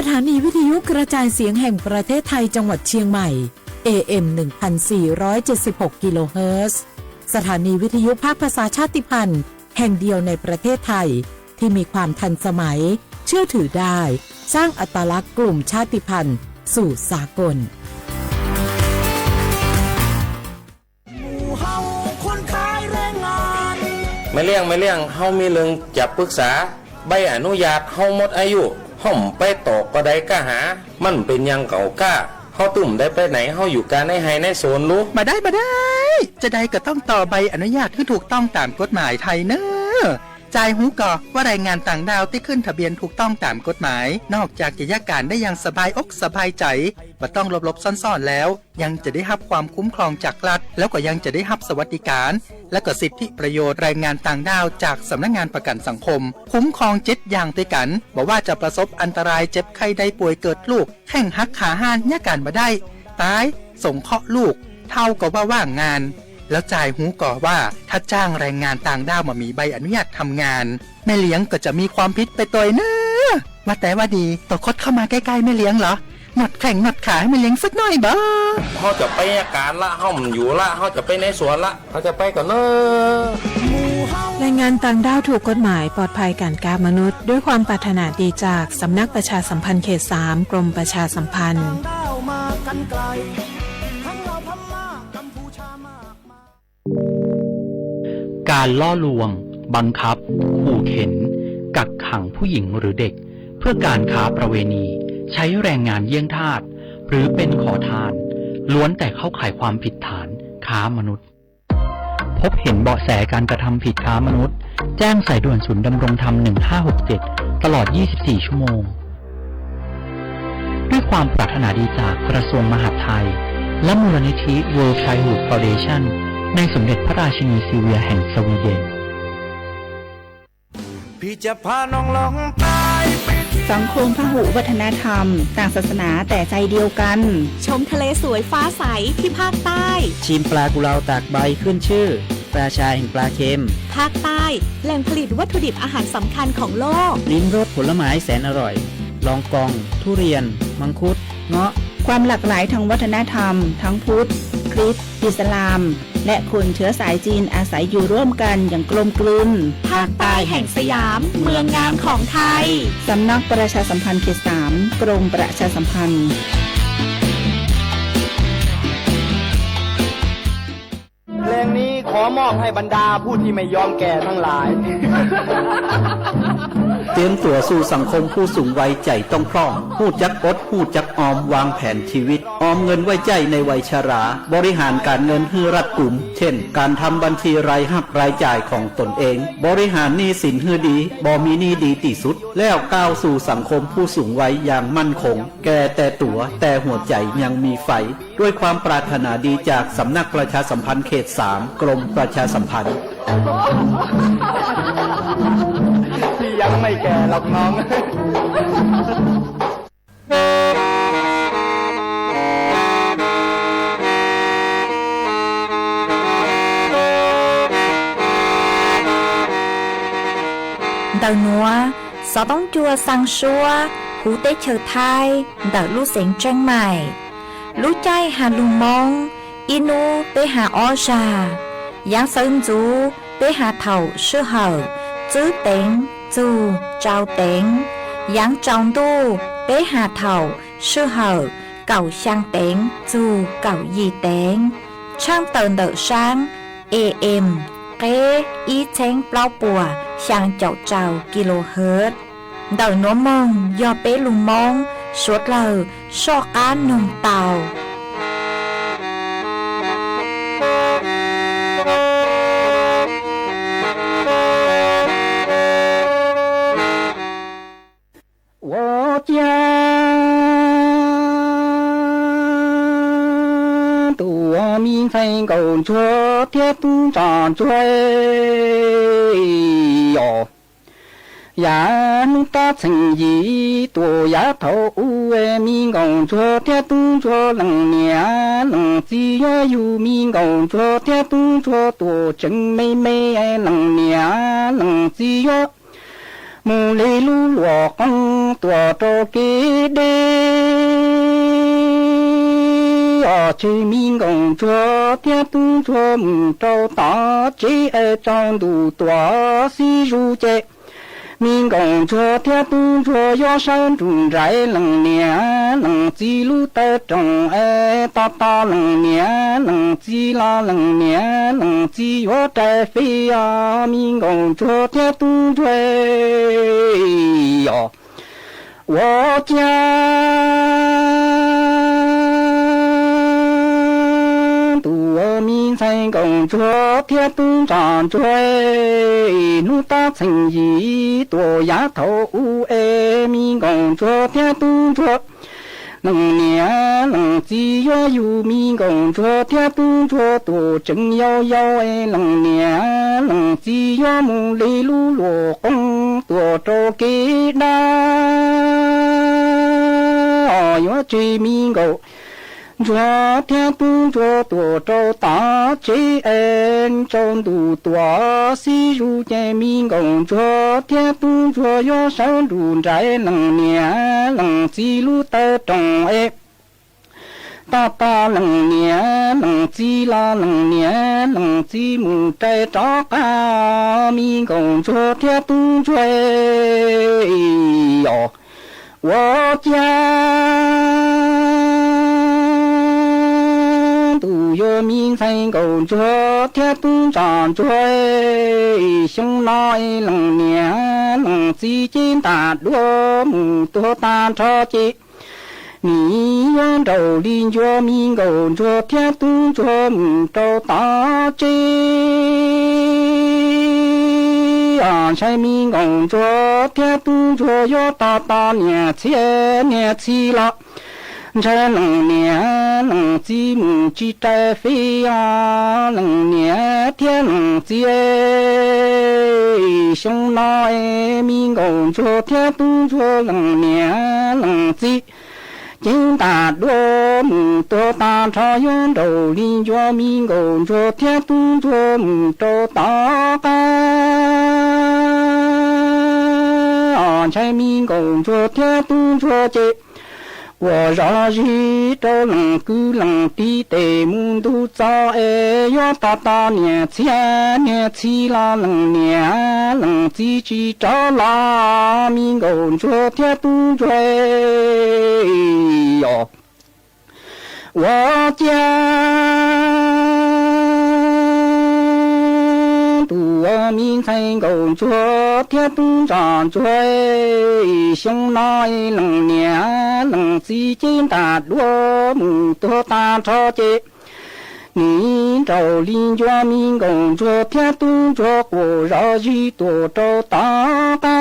สถานีวิทยุกระจายเสียงแห่งประเทศไทยจังหวัดเชียงใหม่ เอ เอ็ม หนึ่งพันสี่ร้อยเจ็ดสิบหก กิโลเฮิรตซ์ สถานีวิทยุภาคภาษาชาติพันธุ์แห่งเดียวในประเทศไทย ที่มีความทันสมัย เชื่อถือได้ สร้างอัตลักษณ์กลุ่มชาติพันธุ์สู่สากล Mej Liaj, Mej Liaj, hauv mej leej cas pwg xav, ใบอนุญาต hauv moj a yuj, hauv peb tom ko dai kaj hav, maj pes nyaj nkaum kaj, hauv twb mus dai peb nais, hauv yus kaj neb hais neb xo lub. บ่ได้ บ่ได้ จะใดก็ต้องต่อใบอนุญาตให้ถูกต้องตามกฎหมายไทยเนอะ จายฮู้ก่อว่าแรงงานต่างด้าวที่ขึ้นทะเบียนถูกต้องตามกฎหมาย นอกจากจะยากการได้อย่างสบายอกสบายใจ บ่ต้องหลบหลบซ่อนซ่อนแล้ว ยังจะได้รับความคุ้มครองจากรัฐ แล้วก็ยังจะได้รับสวัสดิการ และก็สิทธิประโยชน์แรงงานต่างด้าวจากสำนักงานประกันสังคม คุ้มครองเจ็ดอย่างด้วยกัน บ่ว่าจะประสบอันตรายเจ็บไข้ได้ป่วยเกิดลูก แข้งหักขาห้าน ย้ายการบ่ได้ ตาย สงเคราะห์ลูก เฒ่าก็ว่าว่างงาน แล้วจายฮู้ก่อว่าถ้าจ้างแรงงานต่างด้าวบ่มีใบอนุญาตทำงาน แม่เลี้ยงก็จะมีความผิดไปตวยเนอะ ว่าแต่ว่าดี โตคดเข้ามาใกล้ๆแม่เลี้ยงเหรอ นวดแข้งนวดขาให้แม่เลี้ยงสักหน่อยบ่ Hauv cov peb nyaj kaj lawm, hauv mus yuav lawm, hauv cov peb neb xo lawm, hauv cov peb kom na. แรงงานต่างด้าวถูกกฎหมายปลอดภัยการค้ามนุษย์ ด้วยความปรารถนาดีจากสำนักประชาสัมพันธ์เขตสาม กรมประชาสัมพันธ์ การล่อลวง บังคับ ขู่เข็น กักขังผู้หญิงหรือเด็ก เพื่อการค้าประเวณี ใช้แรงงานเยี่ยงทาส หรือเป็นขอทาน ล้วนแต่เข้าข่ายความผิดฐานค้ามนุษย์ พบเห็นเบาะแสการกระทำผิดค้ามนุษย์ แจ้งสายด่วนศูนย์ดำรงธรรม หนึ่งห้าหกเจ็ด ตลอด ยี่สิบสี่ ชั่วโมง ด้วยความปรารถนาดีจากกระทรวงมหาดไทย และมูลนิธิ World Childhood Foundation ในสมเด็จพระราชินีซิลเวียแห่งสวีเดน สังคมพหุวัฒนธรรม ต่างศาสนาแต่ใจเดียวกัน ชมทะเลสวยฟ้าใสที่ภาคใต้ ชิมปลากุเลาตากใบขึ้นชื่อ ราชาแห่งปลาเค็ม ภาคใต้ แหล่งผลิตวัตถุดิบอาหารสำคัญของโลก ลิ้มรสผลไม้แสนอร่อย ลองกอง ทุเรียน มังคุด เงาะ ความหลากหลายทางวัฒนธรรม ทั้งพุทธ คริสต์ อิสลาม และคนเชื้อสายจีนอาศัยอยู่ร่วมกันอย่างกลมกลืน ภาคใต้แห่งสยาม เมืองงามของไทย สำนักประชาสัมพันธ์เขตสาม กรมประชาสัมพันธ์ เพลงนี้ขอมอบให้บรรดาผู้ที่ไม่ยอมแก่ทั้งหลาย เตรียมตั๋วสู่สังคมผู้สูงวัยใจ๋ต้องพร่อง ฮู้จักอด ฮู้จักออม วางแผนชีวิต ออมเงินไว้ใจ๊ในวัยชรา บริหารการเงินหื้อรัดกุม เช่น การทำบัญชีรายรับรายจ่ายของตนเอง บริหารหนี้สินหื้อดี บ่มีหนี้ดีตี้สุด แล้วก้าวสู่สังคมผู้สูงวัยอย่างมั่นคง แก่แต่ตั๋ว แต่หัวใจยังมีไฟ ด้วยความปรารถนาดีจากสำนักประชาสัมพันธ์เขตสาม กรมประชาสัมพันธ์ ที่ยังไม่แก่หรอกน้อง Ntawm nuav, xov tooj cua xaa suab huv teb chaws Thaib ntawm lub xeev Tsheeb Maim. Lub caij has lug Moob, ib nub peb has ob zag. Yaav xawv ntxuv peb has thaum sij hawm tswb teev txug tsau teev. Yaav tsaus ntuj peb has thaum sij hawm kaum xyaa teev txug kaum yim teev. Tshaaj tawm ntawm saab A M qeb ib txheeb plaub puas xyaa caum rau kilohertz. Ntawm nuav moog yog peb lug Moob suav dlawg soj qaab noog tau. Ua ciav tus me ntxhais nkaum ntsuag thiab tub ntsuag ntsuag os. Yav hnub tab txheem yim tuaj yav thaum ub, me nkaum ntsuag thiab tub ntsuag leej niam leej txiv yuav, yug me nkaum ntsuag thiab tub ntsuag tuaj tseem me me, leej niam leej txiv yuav mus li lub luam qoob tuam rau kev deb. Os, tseg me nkauj ntsuag thiab tub ntsuag mus rau tom tsev es tsaus ntuj tuam xib zus ces me nkauj ntsuag thiab tub ntsuag yuav sawv nrug nraim leej niam leej txiv lub tawv rooj es tos tos leej niam leej txiv los leej niam leej txiv yuav rais fij os me nkauj ntsuag thiab tub ntsuag. Os, ua cas ntuj, ua me ntxhais nkauj ntsuag thiab tub ntsuag, hnub tab txheej yim tuaj yav thaum ub es me nkauj ntsuag thiab tub ntsuag, leej niam leej txiv yuav yug me nkauj ntsuag thiab tub ntsuag tuaj tseem yau yau es leej niam leej txiv yuav mus li lub luam qoob tuaj rau kev dab. Yuav tseg me nkauj ntsuag thiab tub ntsuag tuaj rau tom tsev es tsaus ntuj tuam xib zus ces me nkauj ntsuag thiab tub ntsuag yuav sawv nrug nraim leej niam leej txiv lub tawv rooj es tos tos leej niam leej txiv los leej niam leej txiv mus rais rov qab me nkauj ntsuag thiab tub ntsuag. Os, ua cas ntuj, yuav me ntxhais nkauj ntsuag thiab tub ntsuag, xyoo no leej niam leej txiv cev ntaj duab mus tuag tag nrho ces nim yuav nraum li ncua me nkauj ntsuag thiab tub ntsuag mus rau tom tsev. Ntshai me nkauj ntsuag thiab tub ntsuag yuav tos tos niam txiv niam txiv los ntshai leej niam leej txiv mus tsis rais fij os leej niam thiab leej txiv. Xyoo no me nkauj ntsuag thiab tub ntsuag leej niam leej txiv cev ntaj duab mus tuag tag nrho yuav nraum li ncua me nkauj ntsuag thiab tub ntsuag mus rau tom qab. Ntshai me nkauj ntsuag thiab tub ntsuag ces ua zog zig rau leej kwv leej tij tes mus ntug txo es yuav tos tos niam txiv niam txiv los leej niam leej txiv tsis rov los me nkauj ntsuag thiab tub ntsuag. Ua cas ntuj, ua me ntxhais nkauj ntsuag thiab tub ntsuag, xyoo no leej niam leej txiv cev ntaj duab mus tuag tag nrho ces nim nraum li ncua me nkauj ntsuag thiab tub ntsuag quaj zog zig tuaj rau tom qab.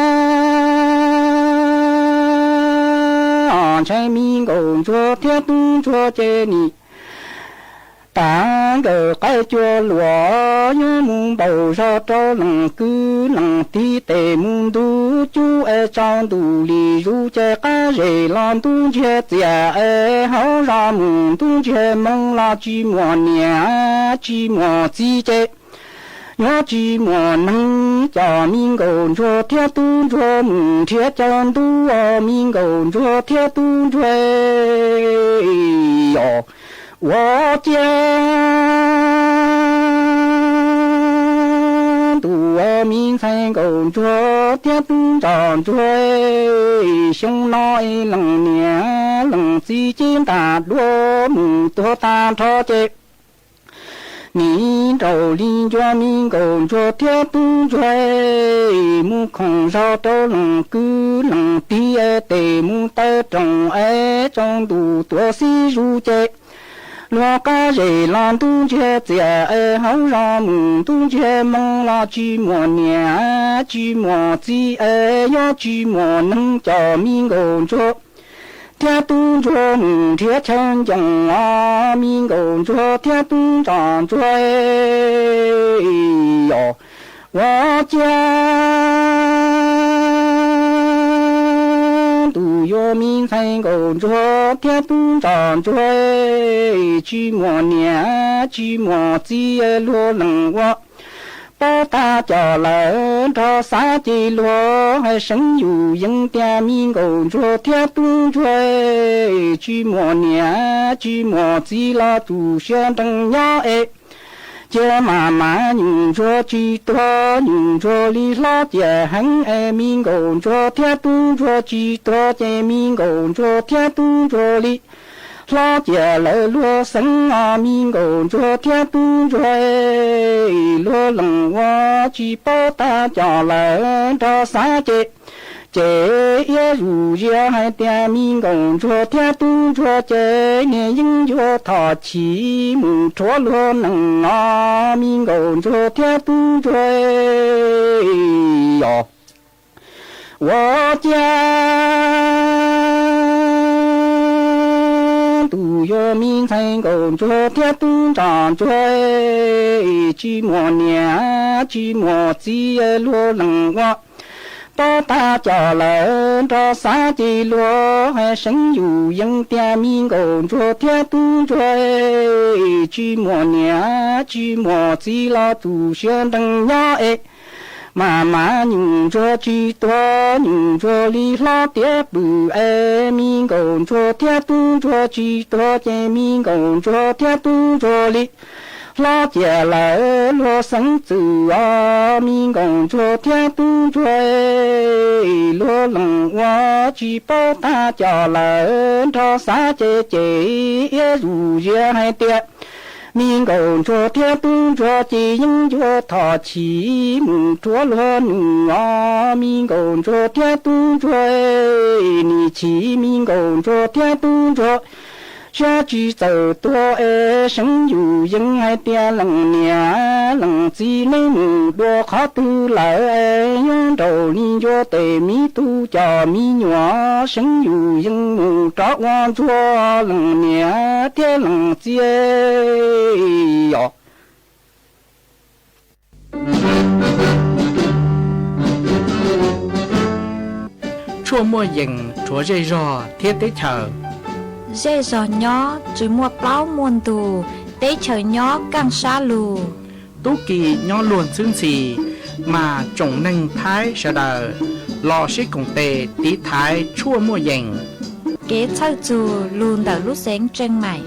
Ntshai me nkauj ntsuag thiab tub ntsuag ces nim tas nkawm qaib cua luam yuav mus npaum zog rau leej kwv leej tij tes mus ntug cub es tsaus ntuj li zus ces qab zem los ntub ntsiag txias es hauv zos mus ntub ntsiag moo los tsis muaj niam tsis muaj txiv ces yuav tsis muaj neeg coj me nkauj ntsuag thiab tub ntsuag mus nrhiav chaw ntub os me nkauj ntsuag thiab tub ntsuag. Ua cas ntuj, ua me ntxhais nkauj ntsuag thiab tub ntsuag, xyoo no leej niam leej txiv cev ntaj duab mus tuag tag nrho ces nim nraum li ncua me nkauj ntsuag thiab tub ntsuag mus khoom zog rau leej kwv leej tij tes mus taw rooj es tsaus ntuj tuaj xib zus ces luag qab zem los ntub ntsiag txias es hauv zos mus ntub ntsiag moo los tsis muaj niam tsis muaj txiv es yuav tsis muaj neeg coj me nkauj ntsuag thiab tub ntsuag mus nrhiav chaw ncoos os me nkauj ntsuag thiab tub ntsuag. Ua cas ntuj, yuav me ntxhais nkauj ntsuag thiab tub ntsuag, tsis muaj niam tsis muaj txiv luag leej ua paub tab cov lawm nrog xav ces luag hais seev yus yees tias me nkauj ntsuag thiab tub ntsuag tsis muaj niam tsis muaj txiv los tu siab nrees nyob es cia mas mas nyuj ntsuag tsis tuag nyuj ntsuag li hlob ciam heev es me nkauj ntsuag thiab tub ntsuag tsis tuag ces me nkauj ntsuag thiab tub ntsuag li hlob ciam lawm luag xeev os me nkauj ntsuag thiab tub ntsuag luag lees ua tsis paub tab cov lawm nrog xav ces ces iab zus zias hais tias me nkauj ntsuag thiab tub ntsuag ces niag yeeb yuav thom chim mus rhuav luag nees os me nkauj ntsuag thiab tub ntsuag os. Ua ciav ntuj yuav me ntxhais nkauj ntsuag thiab tub nrog ntsuag tsis muaj niam tsis muaj txiv luag lees ua paub tab cov lawm nrog xav ces luag hais seev yus yees tias me nkauj ntsuag thiab tub ntsuag tsis muaj niam tsis muaj txiv los tu siab nrees nyob es mas mas nyuj ntsuag tsis tuag nyuj ntsuag li hlob tiav pw es me nkauj ntsuag thiab tub ntsuag tsis tuag ces me nkauj ntsuag thiab tub ntsuag li hlob ciam lawm luag xeev txwm os me nkauj ntsuag thiab tub ntsuag luag lees ua tsis paub tab cov lawm nrog xav ces ces iab zus zias hais tias me nkauj ntsuag thiab tub ntsuag ces yeeb yuav thom chim mus rhuav luag nus os me nkauj ntsuag thiab tub ntsuag nim chim me nkauj ntsuag thiab tub ntsuag siab tsis txawm tuag es seev yus yees hais tias leej niam leej txiv neb mus dua qhov twg lawm es nyob nraum li ncua tes miv tug cov me nyuam seev yus yees mus rov ua ntsuag leej niam thiab leej txiv os. Tshuaj muaj yees rhuav zej zog thiab teb chaws. Zej zog nyob tsis muaj plaub muaj ntug, teb chaws nyob kaj sab lug. Tub ki nyob luag ntxhwb ntxhi, mas tsoom neeg Thaib sawv daws los sib koom tes tiv thaiv tshuaj muaj yees. Kev txhawj txug lug ntawm lub xeev Tseej Maim.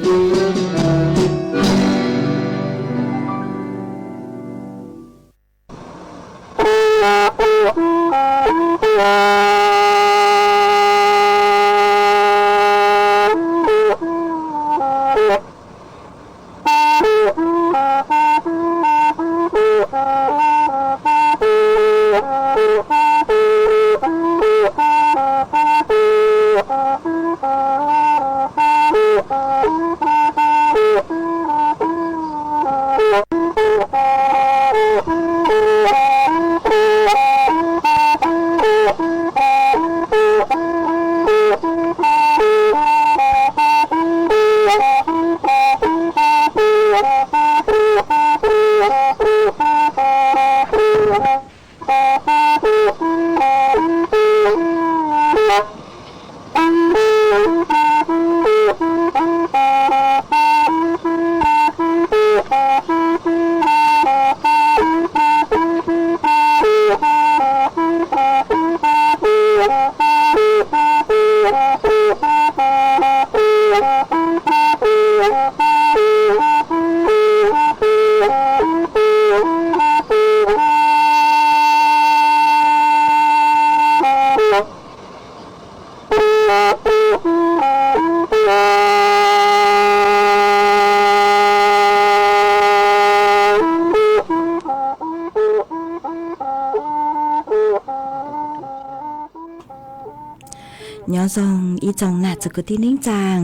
Nyob zoo ib tsoom nam txiv kwv tij neej tsaa,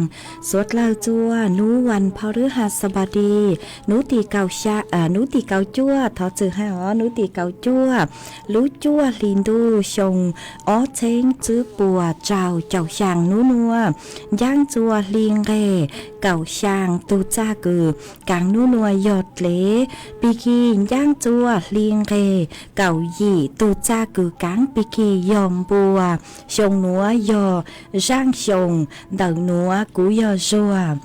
suav dlawg txua nub vas phau rwb has xab npau di, nub tim kaum xya, nub tim kaum cuaj, thov txim hais os, nub tim kaum cuaj, lub cuaj hli ntuj xyoo ob txheeb tsib puas rau caum xyaa nub nua, ncaab ntxua hli nqeg kaum xyaa tug txaj kws kaav nub nua yog dlev, pig kig ncaab ntxua hli nqeg kaum yim tug txaj kws kaav pig kig yog npua. Xyoo nuav yog zaaj xyoo, ntawm nuav kuv yog zuag.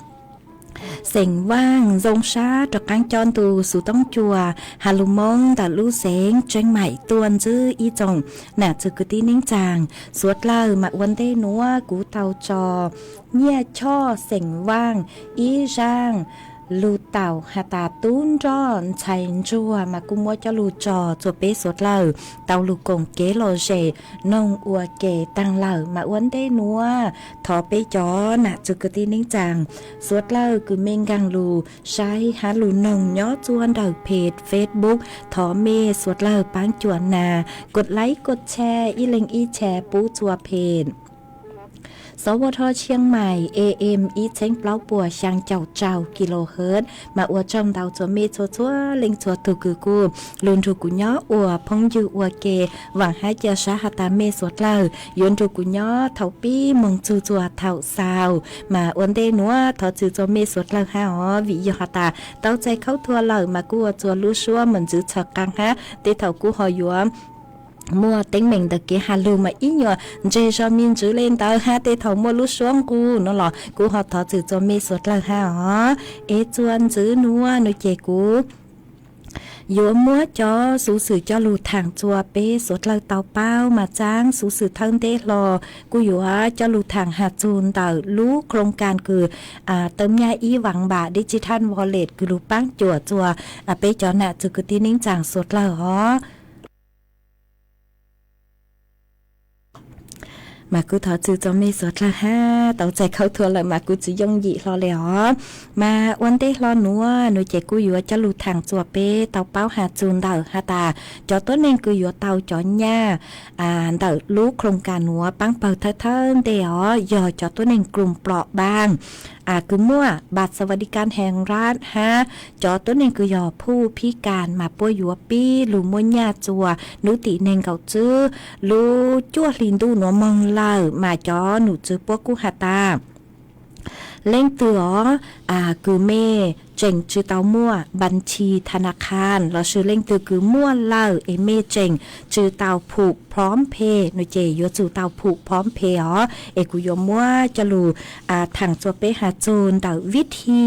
Xeem Vaaj zoo sab rov qaab cob ntu xuv toob cua has lug Moob ntawm lub xeev Tseeb Maim tuaj ntxwb ib tsoom nam txwv kwv tij neej tsaa suav dlawg. Mas ua ntej nuav kuv tau tso nyiaj choj Xeem Vaaj ib zaaj lug taum has tas tub nroj ntxhais ntsuag mas kuj muab coj lug tso rua peb suav dlawg tau lug koom kev lom zem noog ua ke taag lawm. Mas ua ntej nuav thov peb cov nam txwv kwv tij neej tsaa suav dlawg kws mej nkaag lug saib hab lug noog nyob txuas ntawm peg Facebook, thov mej suav dlawg paab cuam nas kos laib kos tshare ib leeg ib tshare pub txua peg Sov Vo Tho Tshiab Maim A M ib txheeb plaub puas xyaa caum rau kilohertz. Mas ua tsaug ntau txua mej txhua txhua leej txhua tug kws kuj lug nrug kuv nyob ua phooj ywg ua ke. Vaam hab ca sab has tas mej suav dlawg yuav nrug kuv nyob thaus pib moog txug txua thaus xaus. Mas ua ntej nuav thov txwv txua mej suav dlawg hab os, vim yog has tas tau txais khaub thua lawm mas kuj ua txua lub suab moog ntxwv txhawv qaa hab tej thaus kuj ho yuav muaj teeb meem ntawm kev has lug mas ib nyuas ntseg zog me ntsis le ntawd hab tej thaus muaj lub suab nqus nuav los kuj ho thov txwv txua mej suav dlawg hab os. Es txuas ntxiv nuav nuav ces kuv yuav muab cov xuv xwm coj lug thaam txua peb suav dlawg tau paub. Mas txaab xuv xwm thawj ntej hlo kuj yuav coj lug thaam has txug ntawm lub โครงการ kws เติมเงิน ib บาท Digital Wallet kws lug paab cuam txua peb cov nam txwv kwv tij neej tsaa suav dlawg os. Mas kuj thov txwv txua mej suav dlawg hab, tau txais khaub thua lawm mas kuj tsi yooj yim hlo le os. Mas ua ntej hlo nuav nuav ces kuj yuav coj lug thaam txua peb tau paub has txug ntawm has tas cov tuab neeg kws yuav tau cov nyaj ntawm lub โครงการ nuav paab pawg thawj thawj ntej os yog cov tuab neeg กลุ่มเปราะบาง kws muaj บัตรสวัสดิการแห่งรัฐ hab cov tuab neeg kws yog ผู้พิการ mas puab yuav pib lug muaj nyaj txua hnub tim neeg nkaum tsib lub cuaj hli ntuj nuav moog lawm. Mas cov num tswv puab kuj has tas leej twg os kws mej tseem tsi tau muaj บัญชีธนาคาร lossis leej twg kws muaj lawm es mej tseem tsi tau ผูกพร้อมเพย์ nuav ces yuav tsum tau ผูกพร้อมเพย์ os. Es kuv yuav muab coj lug thaam txua peb has txug ntawm วิธี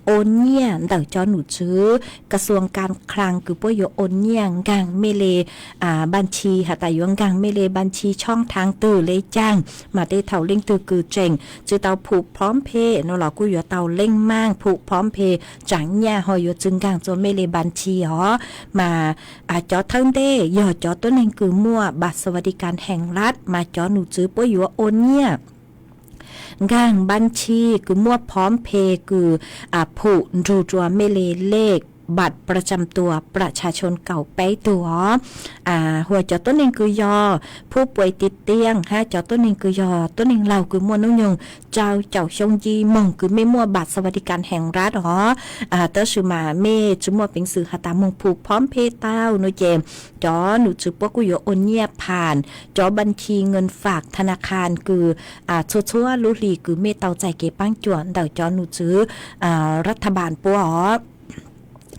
โอนเงิน ntawm cov num tswv กระทรวงการคลัง kws puab yuav oon nyiaj nkaag mej le บัญชี has tas yuav nkaag mej le บัญชี ช่องทาง twg le caag. Mas tej thaus leej twg kws tseem tsi tau ผูกพร้อมเพย์ nuav los kuj yuav tau leej maaj ผูกพร้อมเพย์ tsaam nyaj ho yuav tsum nkaag txua mej le บัญชี os. Mas cov thawj ntej yog cov tuab neeg kws muaj บัตรสวัสดิการแห่งรัฐ mas cov num tswv puab yuav oon nyiaj nkaag บัญชี kws muaj พร้อมเพย์ kws ผูก nrug rua mej le เลขบัตรประจำตัวประชาชน kaum peb tug os. Hua cov tuab neeg kws yog ผู้ป่วยติดเตียง hab cov tuab neeg kws yog tuab neeg laug kws muaj nub nyoog rau caum xyoo nce moog kws mej muaj บัตรสวัสดิการแห่งรัฐ os. Tab sis mas mej tsi muaj peev xwm has tas moog ผูกพร้อมเพย์ tau nuav ces cov num tswv puab kuj yuav oon nyiaj ผ่าน cov บัญชีเงินฝากธนาคาร kws txhua txhua lub hli kws mej tau txais kev paab cuam ntawm cov num tswv รัฐบาล puab os.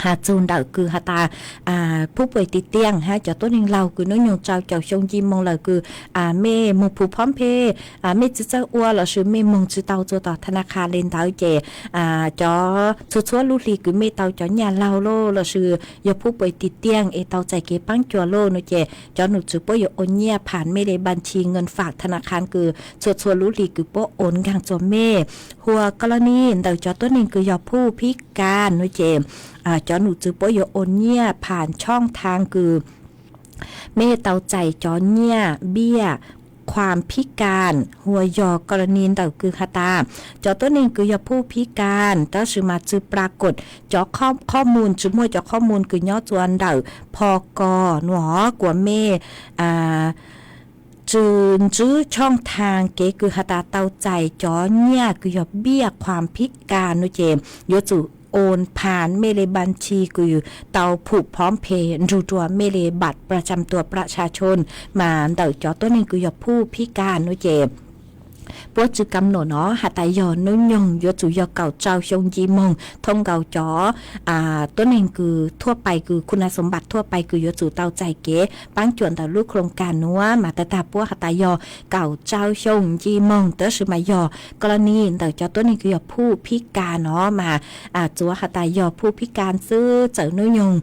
Has txug ntawm kws has tas ผู้ป่วยติดเตียง hab cov tuab neeg laug kws nub nyoog rau caum xyoo nce moog lawm kws mej moog ผูกพร้อมเพย์ mej tsi txawj ua lossis mej moog tsi tau txua tom ธนาคาร le ntawd ces cov txhua txhua lub hli kws mej tau cov nyaj laug lossis yog ผู้ป่วยติดเตียง es tau txais kev paab cuam lawm nuav ces cov num tswv puab yuav oon nyiaj ผ่าน mej le บัญชีเงินฝากธนาคาร kws txhua txhua lub hli kws puab oon nkaag txua mej. Hua กรณี ntawm cov tuab neeg kws yog ผู้พิการ nuav ces cov num tswv puab yuav oon nyiaj ผ่าน ช่องทาง kws mej tau txais cov nyaj เบี้ยความพิการ hua yog กรณี ntawm kws has tas cov tuab neeg kws yog ผู้พิการ tab sis mas tsi ปรากฏ cov ข้อมูล tsi muaj cov ข้อมูล kws nyob txua ntawm พ.ก. nuav kuas mej tsi ntsib ช่องทาง kev kws has tas tau txais cov nyaj kws yog เบี้ยความพิการ nuav ces yuav tsum oon ผ่าน mej le บัญชี kws tau ผูกพร้อมเพย์ nrug rua mej le บัตรประจำตัวประชาชน mas ntawm cov tuab neeg kws yog ผู้พิการ nuav ces puab tswv kam num no has tas yog nub nyoog yuav tsum yog kaum rau xyoo nci moog thoob nkaus cov tuab neeg kws thuaj pais kws khu nas xoom npam thuaj pais kws yuav tsum tau txais kev paab cuam ntawm lub khoo kas nuav mas tag tag puab has tas yog kaum rau xyoo nci moog tab sis mas yog ko la ni ntawm cov tuab neeg kws yog phuj phib kas no mas tsuav has tas yog phuj phib kas xwb txawm nub nyoog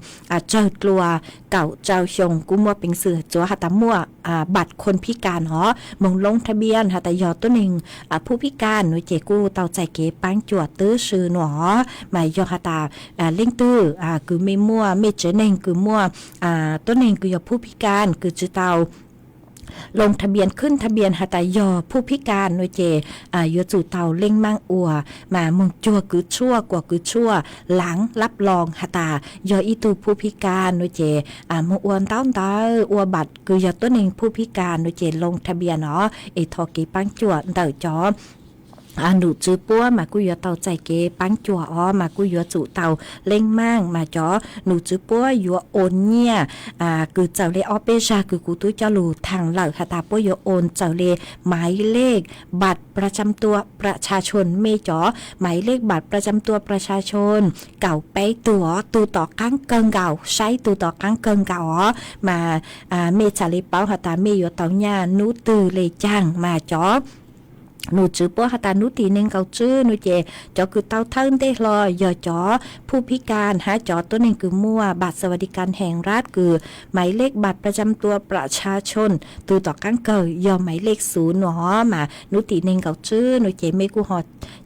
tsawg dlua kaum rau xyoo kuj muaj peev xwm tsuav has tas muaj npam khoo phib kas no moog loob thab npiab has tas yog tuab neeg phuj phib kas no ces kuj tau txais kev paab cuam tub si no mas yog has tas leej twg kws mej muaj mej tsev neeg kws muaj tuab neeg kws yog phuj phib kas kws tsi tau loob thab npiab khwb thab npiab has tas yog phuj phib kas no ces yuav tsum tau leej maaj ua mas moog cuag kws tshuaj kuas kws tshuaj laav lab loo has tas yog ib tug phuj phib kas no ces moog ua ntaub ntawv ua npam kws yog tuab neeg phuj phib kas no ces loob thab npiab no es thov kev paab cuam ntawm cov num tswv puab mas kuj yuav tau txais kev paab cuam os mas kuj yuav tsum tau leej maaj mas cov num tswv puab yuav oon nyiaj kws txawm le ob peb zag kws kuv tub coj lug thaam lawm has tas puab yuav oon txawm le maiv lej npam pra tsam tua pra tsha tshoon mej cov maiv lej npam pra tsam tua pra tsha tshoon kaum peb tug os, tug tom qaab kawg nkaus saib tug tom qaab kawg nkaus os mas mej txhaj le paub has tas mej yuav tau nyaj nub twg le caag mas cov num tswv puab has tas nub tim neeg nkaum tswb no ces cov kws tau thawb ntej hlo yog cov phuj phib kas hab cov tuab neeg kws muaj npam xas vas di kas heev rab kws maiv lej npam pra tsam tua pra tsha tshoon tug tom qaab kawg yog maiv lej xuv no mas nub tim neeg nkaum tswb no ces mej kuj ho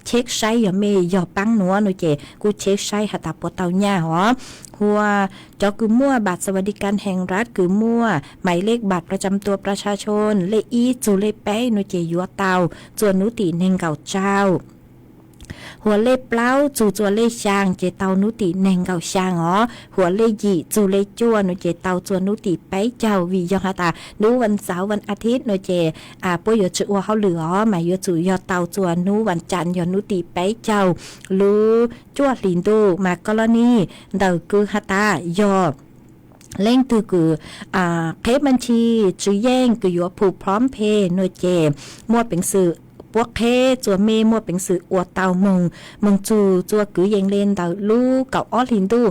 cheb saib yog mej yog paab nuav no ces kuj cheb saib has tas puas tau nyaj os. Hua cov kws muaj npam xas vas di kas heev rab kws muaj maiv lej npam pra tsam tua pra tsha tshoon lej ib txug lej peb no ces yuav tau txuas nub tim neeg nkaum rau. Hua lej plaub txug txuas lej xyaa ces tau nub tim neeg nkaum xyaa os. Hua lej yim txug lej cuaj no ces tau txuas nub tim peb caug vim yog has tas nub vas xauv vas a thib no ces puab yuav tsi ua hauj lwm os mas yuav tsum yog tau txuas nub vas cas yog nub tim peb caug lub cuaj hlis ntuj mas ko la ni ntawm kws has tas yog leej twg kws qheb npab ntshis tswv yeej kws yuav phum phom phe no ces muaj peev xwm puab qheb txuas mej muaj peev xwm ua tau moog, moog txug txuas kwv yees le ntawm lub kaum ob hlis ntuj.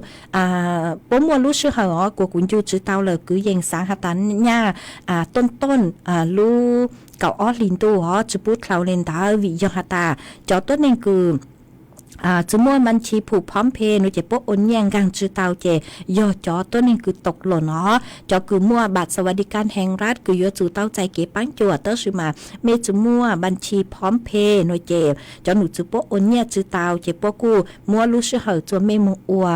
Puab muaj lub sij hawm os kuas kuv ncu tswv tau lawm kwv yees xaav has tas nyaj tooj tooj lub kaum ob hlis ntuj os tsi pub dlhau le ntawd vim yog has tas cov tuab neeg kws tsi muaj npab ntshis phum phom phe no ces puab ua nyiaj nkaag tsi tau ces yog cov tuab neeg kws tau lom no, cov kws muaj npam xas vas di kas heev rab kws yuav tsum tau txais kev paab cuam tab sis mas mej tsi muaj npab ntshis phom phe no ces cov num tswv puab ua nyiaj tsi tau ces puab kuj muab lub sij hawm txuas mej moog ua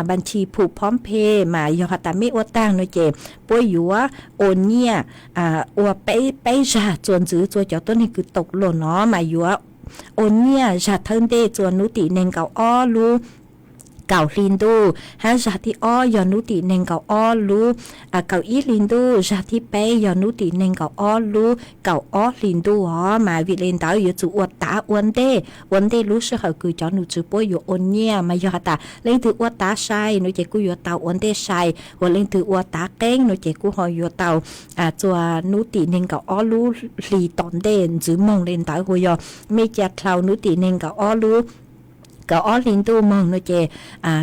npab ntshis phum phom phe mas yog has tas mej ua taag no ces puab yuav ua nyiaj ua peb zag txuas ntxiv txuas cov tuab neeg kws tau lom no mas yuav ua nyiaj zag thawj ntej txuas nub tim neeg nkaum ob lub kaum hli ntuj, hab zag thib ob yog nub tim neeg nkaum ob lub kaum ib hli ntuj, zag thib peb yog nub tim neeg nkaum ob lub kaum ob hli ntuj os. Mas vim le ntawd yuav tsum ua tav ua ntej, ua ntej lub sij hawm kws cov num tswv puab yuav ua nyiaj mas yog has tas leej twg ua tav sai no ces kuj yuav tau ua ntej sai, ua leej twg ua tav qeeb no ces kuj ho yuav tau txuas nub tim neeg nkaum ob lub hli tom ntej ntxiv moog le ntawd. Ua yog mej ca dlhau nub tim neeg nkaum ob lub kaum ob hli ntuj moog no ces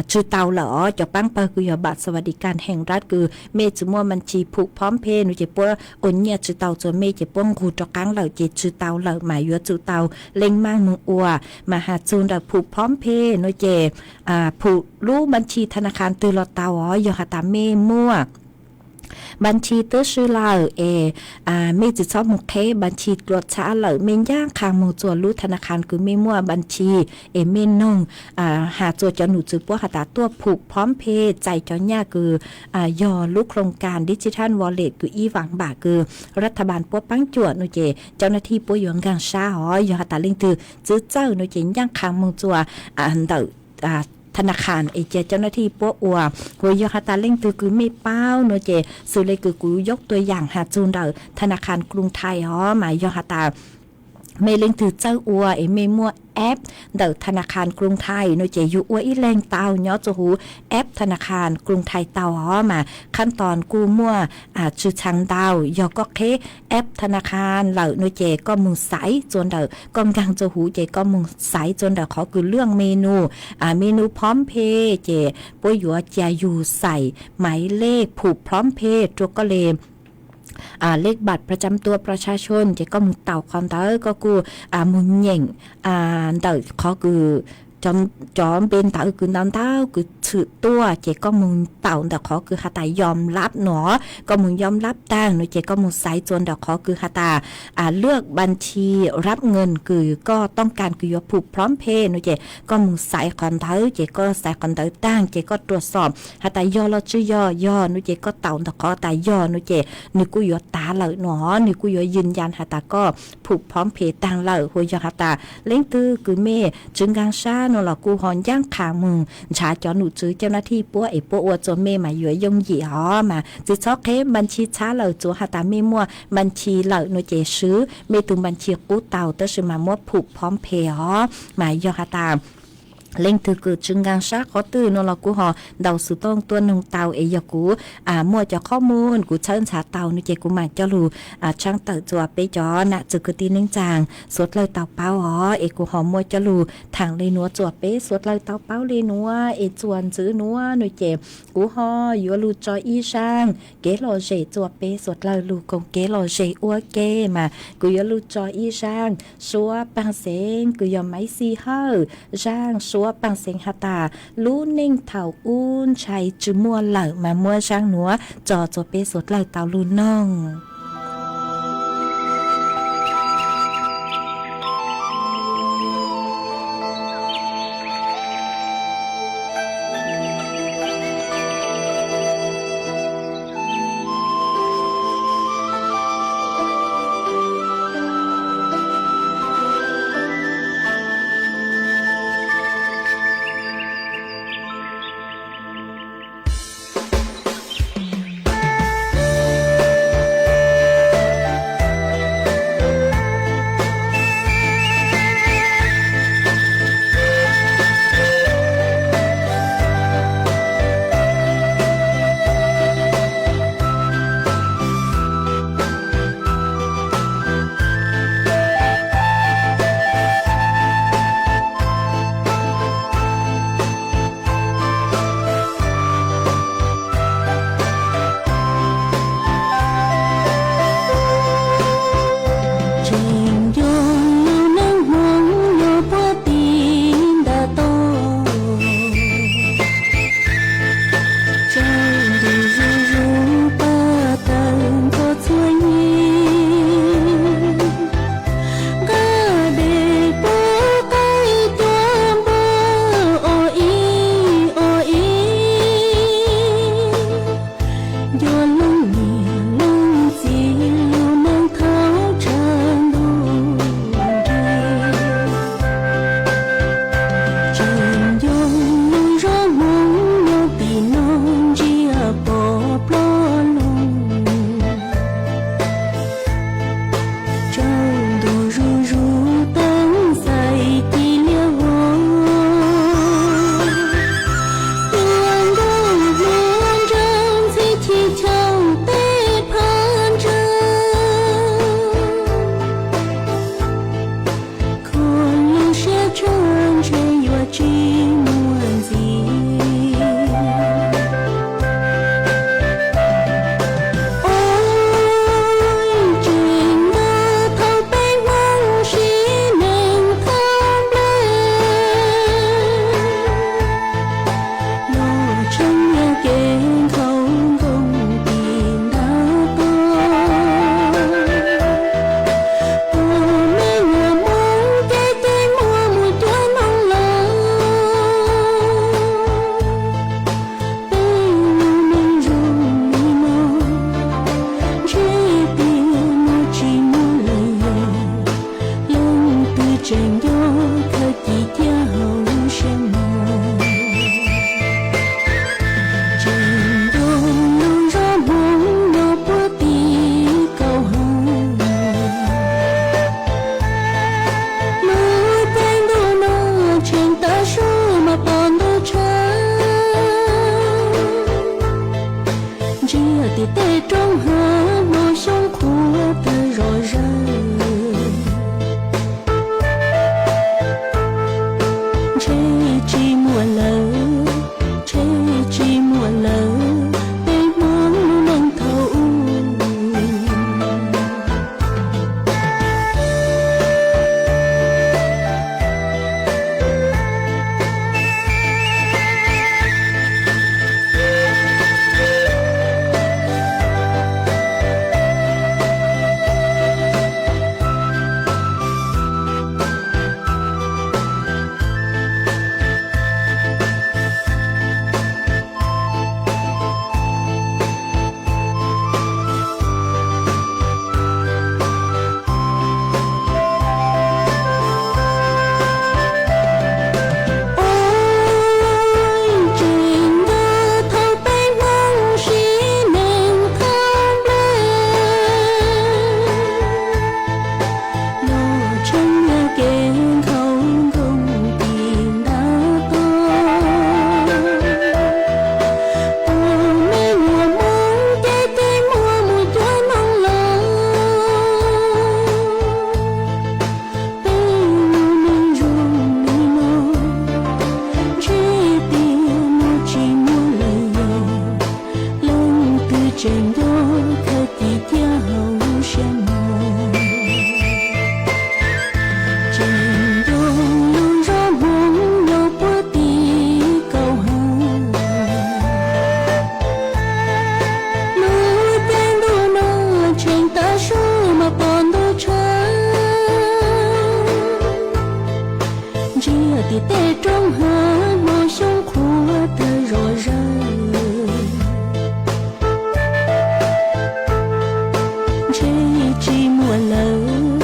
tsi tau lawm os. Cov paab pawg kws yog npam xas vas di kas heev rab kws mej tsi muaj npab ntshis phum phom phe no ces puab ua nyiaj tsi tau txuas mej ces puab nqug rov qaab lawm ces tsi tau lawm mas yuav tsum tau leej maaj moog ua. Mas has txug ntawm phum phom phe no ces phum lub npab ntshis tha na khas twg los tau os, yog has tas mej muaj npab ntshis twb swb lawm es mej tsi txhob moog qheb npab ntshis dlua txhab lawm, mej ncaaj qha moog txuas lub tha na khas kws mej muaj npab ntshis es mej noog has txuas cov num tswv puab has tas tuaj phum phom phe txais cov nyaj kws yog lub khoo kas digital wallet kws ib vaam npam kws rab tha npam puab paab cuam no ces cov nav thij puab yuav nkaag sab os. Yog has tas leej twg txwv txawj no ces ncaaj qha moog txuas ntawm tha na khas es ca cov nav thij puab ua. Ua yog has tas leej twg kws mej paub no ces xws le kws kuv yog tua yaam has txug ntawm tha na khas Kruv Thais os, mas yog has tas mej leej twg txawj ua es mej muaj app ntawm Thanakhas Krung Thai no ces yug ua ib leeg tau nyob rua huv app Thanakhas Krung Thai tau os mas khab toos kuj muaj tsw txhaav ntau. Yog koj qheb app Thanakhas lawm no ces koj moog xaiv rua ntawm, koj nkaag rua huv ces koj moog xaiv rua ntawm qhov kws lwaj menu, menu PromptPay ces puab yuav ca yug xais maiv lej phum PromptPay rua koj le lej bat pra cam tua pra tsa chon ces koj moog taus qhov ntawd koj kuj moog nyeem ntawm qhov kws cov npe ntawv kws ntau ntau kws tshwm tuaj ces koj moog taus ntawm qhov kws has tas yom lab no, koj moog yom lab taag no ces koj moog xaiv rua ntawm qhov kws has tas lwaj npab tsi rab nkees kws koj tooj kas kws yuav phum PromptPay no ces koj moog xaiv qhov ntawd ces koj xaiv qhov ntawd taag ces koj rua xom has tas yog los tsi yog, yog no ces koj taus ntawm qhov tas yog no ces nwg kuj yuav tav lawm no, nwg kuj yuav yws yas has tas koj phum PromptPay taag lawm. Hu yog has tas leej twg kws mej tsw nkaag sab no los kuj ho ncaaj qha moog nrhav cov num tswv caj nab thij puab es puab ua rua mej mas yuav yooj yim os mas tsi txhob qheb npab tsi txhab lawm, tsuav has tas mej muaj npab tsi lawm no ces swv mej tug npab tsi qub tau tab sis mas muab phum PromptPay os mas yog has tas leej twg kws tsw nkaag sab qhov twg no los kuv ho ntaus xov tooj tuaj noog tau es yog kuv muaj cov qhob muag kuv txhawb ntxhav tau no ces kuv mam coj lug tshaab tawm rua peb cov nam txiv kwv tij neej tsaa suav dlawg tau paub os es kuv ho muaj coj lug thaam le nuav rua peb suav dlawg tau paub le nuav es txuas ntxiv nuav no ces kuv ho yuav lug tso ib zaaj kev lom zem rua peb suav dlawg lug koom kev lom zem ua ke mas kuv yuav lug tso ib zaaj suab paag xeev kws yog maiv xi hawj, zaaj suab paag xeev has tas lub neej thaum ub ntshai tsi muaj lawm mas muab zaaj nuav tso rua peb suav dlawg tau lug noog. Tseem nco khawv ci ciaj hauv siab mog, tseem nco lub nroog Hmoob nyob puag tim kaum hav. Lub caij ntuj no tseem tav su mas pom ntuj tshawv, ntsia tim tej roob hav hmo xyoob qhuav tawg zom zaws. Ntshe tsis muaj lawm,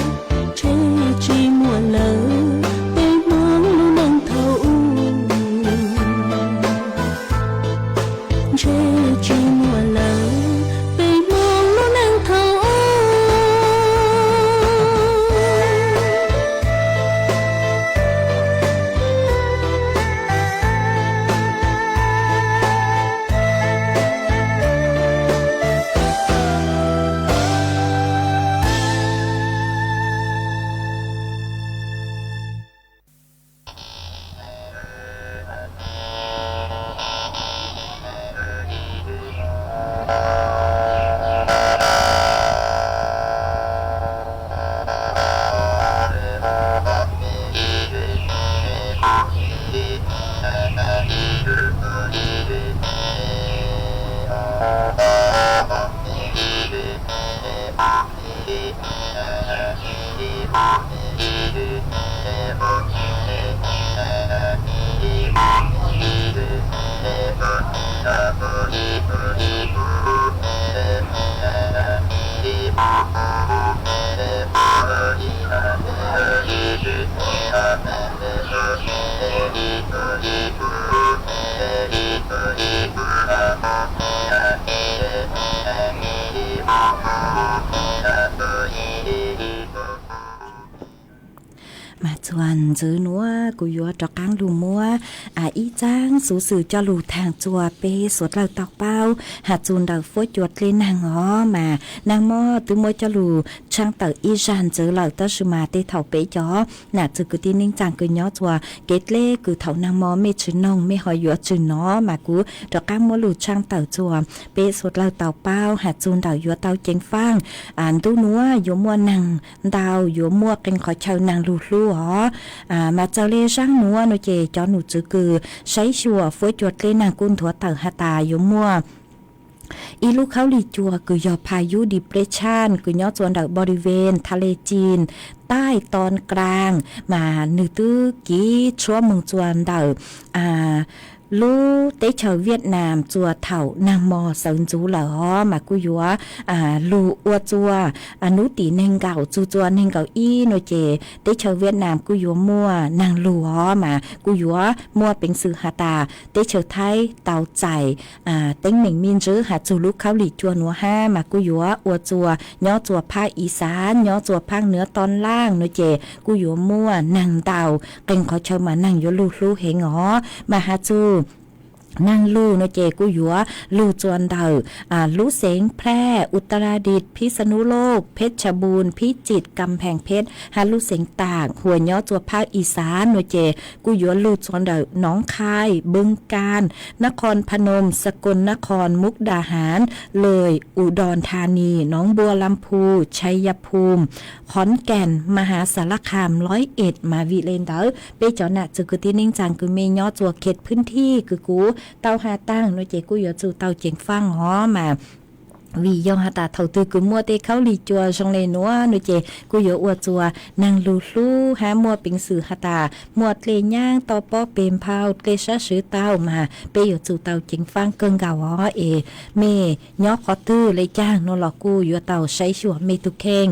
ntshe tsis muaj lawm, peb Hmoob lub neej thaum ub. Ntshe tsis muaj lawm, peb Hmoob lub neej thaum ub. Mas txuas ntxiv nuav kuv yuav rov qaab lug muab ib txaab xuv xwm coj lug thaam txuas peb suav dlawg tau paub has txug ntawm fuab cua dlej naag os. Mas naag mob twb muab coj lug tshaaj tawm ib zag ntxiv lawm, tab sis mas tej thaum peb cov nam txwg kwv tij neej tsaa kws nyob txuas kev dleb kws thaum naag mob mej tsi noog mej ho yuav tsi nov, mas kuv rov qaab muab lug tshaaj tawm txuas peb suav dlawg tau paub has txug ntawm yuav tau ceev faaj ntuj nuav yuav muaj naag ntau, yuav muaj qee qhov chaw naag lug hlub os. Mas txawm le zaaj nuav nua ces cov num tswv kws saib xyuas fuab cua dlej naag kuj nthuav tawm has tas yuav muaj ib lub khaub lig cua kws yog pha yub depression kws nyob txuas ntawm body ven tha le cin taij ton kraa, mas nwg twb kiv tshuab moog txuas ntawm lub teb chaws Viaj Nam txuas thaum naag mos sawv ntxuv lawm os, mas kuj yuav lug ua txuas nub tim neeg nkaum txug txuas neeg nkaum ib nua ces teb chaws Viaj Nam kuj yuav muaj naag lug os, mas kuj yuav muaj peev xwm has tas teb chaws Thaib tau txais teeb meem me ntsis has txug lub khaub lig cua nuav hab, mas kuj yuav ua txuas nyob txuas phab Iv Xaav, nyob txuas phab Nuav Toj Laaj nua ces kuj yuav muaj naag ntau, qee qhov chaw mas naag yuav lug hlub heev os. Mas has txug naag lug nua ces kuj yuav lug txuas ntawm lub xeev Phraj, Utaradiv, Phij Xa Nub Loj, Phej Xa Pum, Phij Txit, Kam Pheej Phet, hab lub xeev Taam Huas nyob txuas phab Iv Xaav nua ces kuj yuav lug txuas ntawm Noov Khai, Npwj Kaaj, Nakhon Phanom, Sakol Nakhon, Mug Da Haav, Lwj, Udon Thanis, Noov Npua Lam Phu, Chai Ya Phum, Khon Kaen, Ma Ha Sa La Kham, Lob Ej, mas vim le ntawd peb cov nam txwg kwv tij neej tsaa kws mej nyob txuas khev phwj thij kws kuv tau has taag nua ces kuj yuav tsum tau ceev faaj os. Mas vim yog has tas thaum twg kws muaj tej khaub lig cua zoo le nuav nua ces kuj yuav ua txuas naag lug hlub hab muaj peev xwm has tas muaj dlej nyaab toj pob peg nphau dlej sab swv tau, mas peb yuav tsum tau ceev faaj kawg nkaus os. Es mej nyob qhov twg le caag nua los kuj yuav tau saib xyuas mej tug kheej.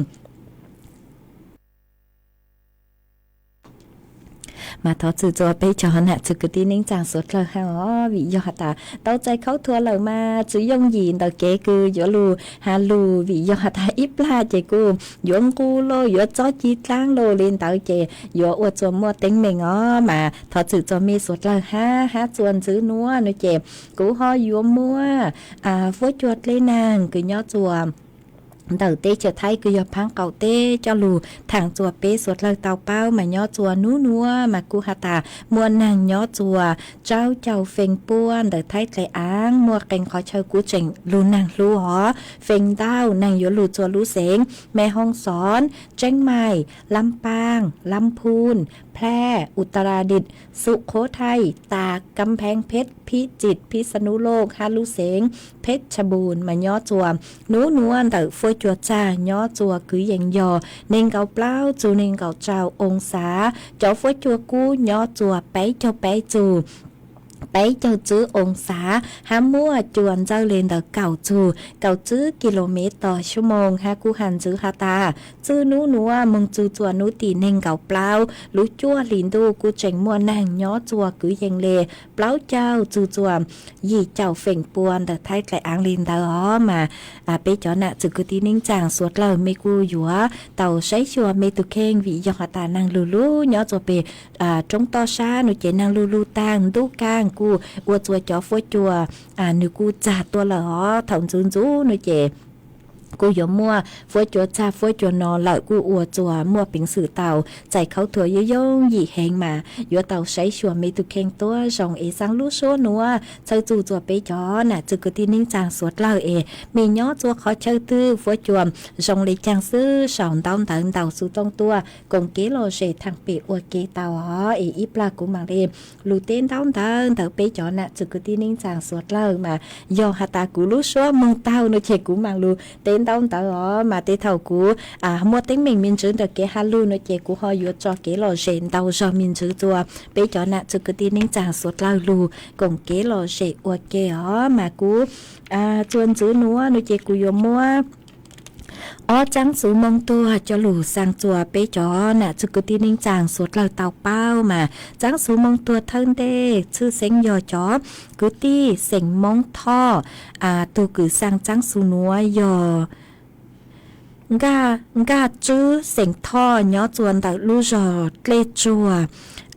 Mas thov txim txuas peb cov nam txwg kwv tij neej tsaa suav dlawg hab os, vim yog has tas tau txais khaub thuas lawm mas tsi yooj yim ntawm kev kws yuav lug has lug, vim yog has tas ib plag ces kuj yuav nqus los yuav txob ci dlaab los le ntawd ces yuav ua txuas muaj teeb meem os. Mas thov txim txuas mej suav dlawg hab, hab txuas ntxiv nuav nua ces kuv ho yuav muab fuab cua dlej naag kws nyob txuas ntawm teb chaws Thaib kws yog phaab qaum teb coj lug thaam txug peb suav dlawg tau paub mas nyob txug nub nuav mas kuj has tas muaj naag nyob txug tsawb caug feem pua ntawm Thaib dlaim aav, muaj qee qhov chaw kuj tseem lug naag hlub hov. Feem ntau naag yuav lug txug lub xeev Mes Hoo Xoob, Tseeb Maim, Lab Paaj, Lab Phuj, Phlaj, Utaradit, Xukhothai, Taag, Kampheeb Pheb, Phij Txit, Phij Xa Nub Looj hab lub xeev Pheb Tsha Npum mas nyob txug nub nuav ntawm fuab cua txag nyob txug kwv yees yog neeg nkaum plaub txug neeg nkaum rau oo xav, cov fuab cua kub nyob txug peb caug peb txug peb caug tswb oo xav hab muaj cua ntxawj le ntawm kaum txug kaum tswb kis lus mev tog xuab moos hab kuj has ntxiv has tas txug nub nuav moog txug txug nub tim neeg nkaum plaub lub cuaj hli ntuj kuj tseem muaj naag nyob txug kwv yees le plaub caug txug txug yim caum feem pua ntawm Thaib dlaim aav le ntawd hov mas peb cov nam txwv kwv tij neej tsaa suav dlawg mej kuj yuav tau saib xyuas mej tug kheej vim yog has tas naag lug lug nyob txug peg roob toj sab nuav ces naag lug lug taag ntuj kaaj kuj ua txug cov fuab cua nwg kuj txag tuaj lawm hov. Thaus ntxuv ntxuv nuav ces kuj yuav muaj fuab cua txag fuab cua no lawm kuj ua txug muaj peev xwm tau txais khaub thuas yooj yooj yim heev mas yuav tau saib xyuas mej tug kheej tuab zoo es xaa lub suab nuav txhawb txug txug peb cov nam txwv kwv tij neej tsaa suav dlawg es mej nyob txug qhov chaw twg fuab cua zoo le caag xwb sau ntaub ntawv ntau xov tooj tuaj koom kev lom zem thaam pem ua ke tau hov es ib plag kuv maam le lug teb ntaub ntawv ntawm peb cov nam txwv kwv tij neej tsaa suav dlawg mas yog has tas kuv lub suab moog taug nuav ces kuv maam lug teb ntaub ntawv hov mas tej thaus kuv muaj teeb meem me ntsis ntawm kev has lug nuav ces kuv ho yuav tso kev lom zem ntau zog me ntsis txug peb cov nam txwv kwv tij neej tsaa suav dlawg lug koom kev lom zem ua ke hov mas kuv txuas ntxiv nuav nuav ces kuv yuav muab ob tsaab xuv moo tuag coj lug xaa txug peb cov nam txwv kwv tij neej tsaa suav dlawg tau paub mas tsaab xuv moo tuag thawj ntej tshwj xeeb yog cov kwv tij xeem Moob Thoj. Tug kws xaa tsaab xuv nuav yog Nkaj Tswb xeem Thoj nyob txug ntawm lub zog Dlej Tsuag,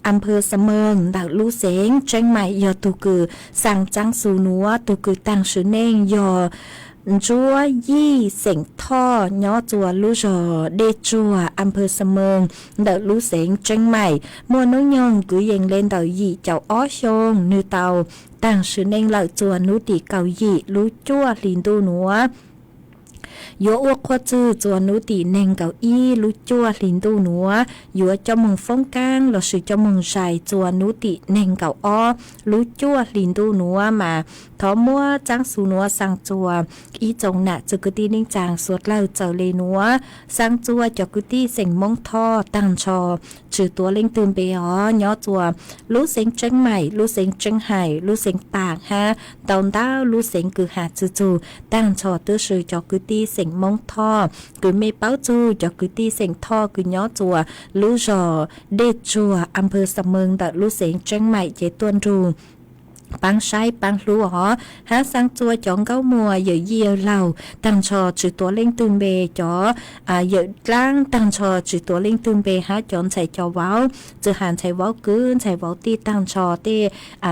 Amphoos Xa Mees ntawm lub xeev Tseeb Maim yog tug kws xaa tsaab xuv nuav. Tug kws taag sim neej yog Ntsuab Yij xeem Thoj nyob txug lub zog Dlej Tsuag, Amphoos Xa Mees ntawm lub xeev Tseeb Maim. Muaj nub nyoog kwv yees le ntawm yim caum ob xyoo, nwg tau taag sim neej lawm txug nub tim kaum yim lub cuaj hli ntuj nuav. Yuav ua qhua txug txug nub tim neeg nkaum ib lub cuaj hli ntuj nuav, yuav coj moog foob kaab lossis coj moog zais txug nub tim neeg nkaum ob lub cuaj hli ntuj nuav mas thov muab tsaab xuv nuav xaa txug ib tsoom nam txwv kwv tij neej tsaa suav dlawg txawm le nuav, xaa txug cov kwv tij xeem Moob Thoj taag nrho tsi tuav leej twg npe os, nyob txug lub xeev Tseeb Maim, lub xeev Tseeb Hais, lub xeev Taam hab ntau ntau lub xeev kws has txug txug taag nrho twb yog cov kwv tij xeem Moob Thoj. Kws mej paub txug cov kwv tij xeem Thoj kws nyob txug lub zog Dlej Tsuag, Amphoos Xa Mees ntawm lub xeev Tseeb Maim ces tuaj nrug paab saib paab hlub os, hab xaa txug cov nkauj muam yawm yij yawg laug taag nrho tsi tuav leej twg npe, cov yawm dlaab taag nrho tsi tuav leej twg npe hab cov ntxhais cov vauv, txwm has ntxhais vauv kwv ntxhais vauv tij taag nrho tej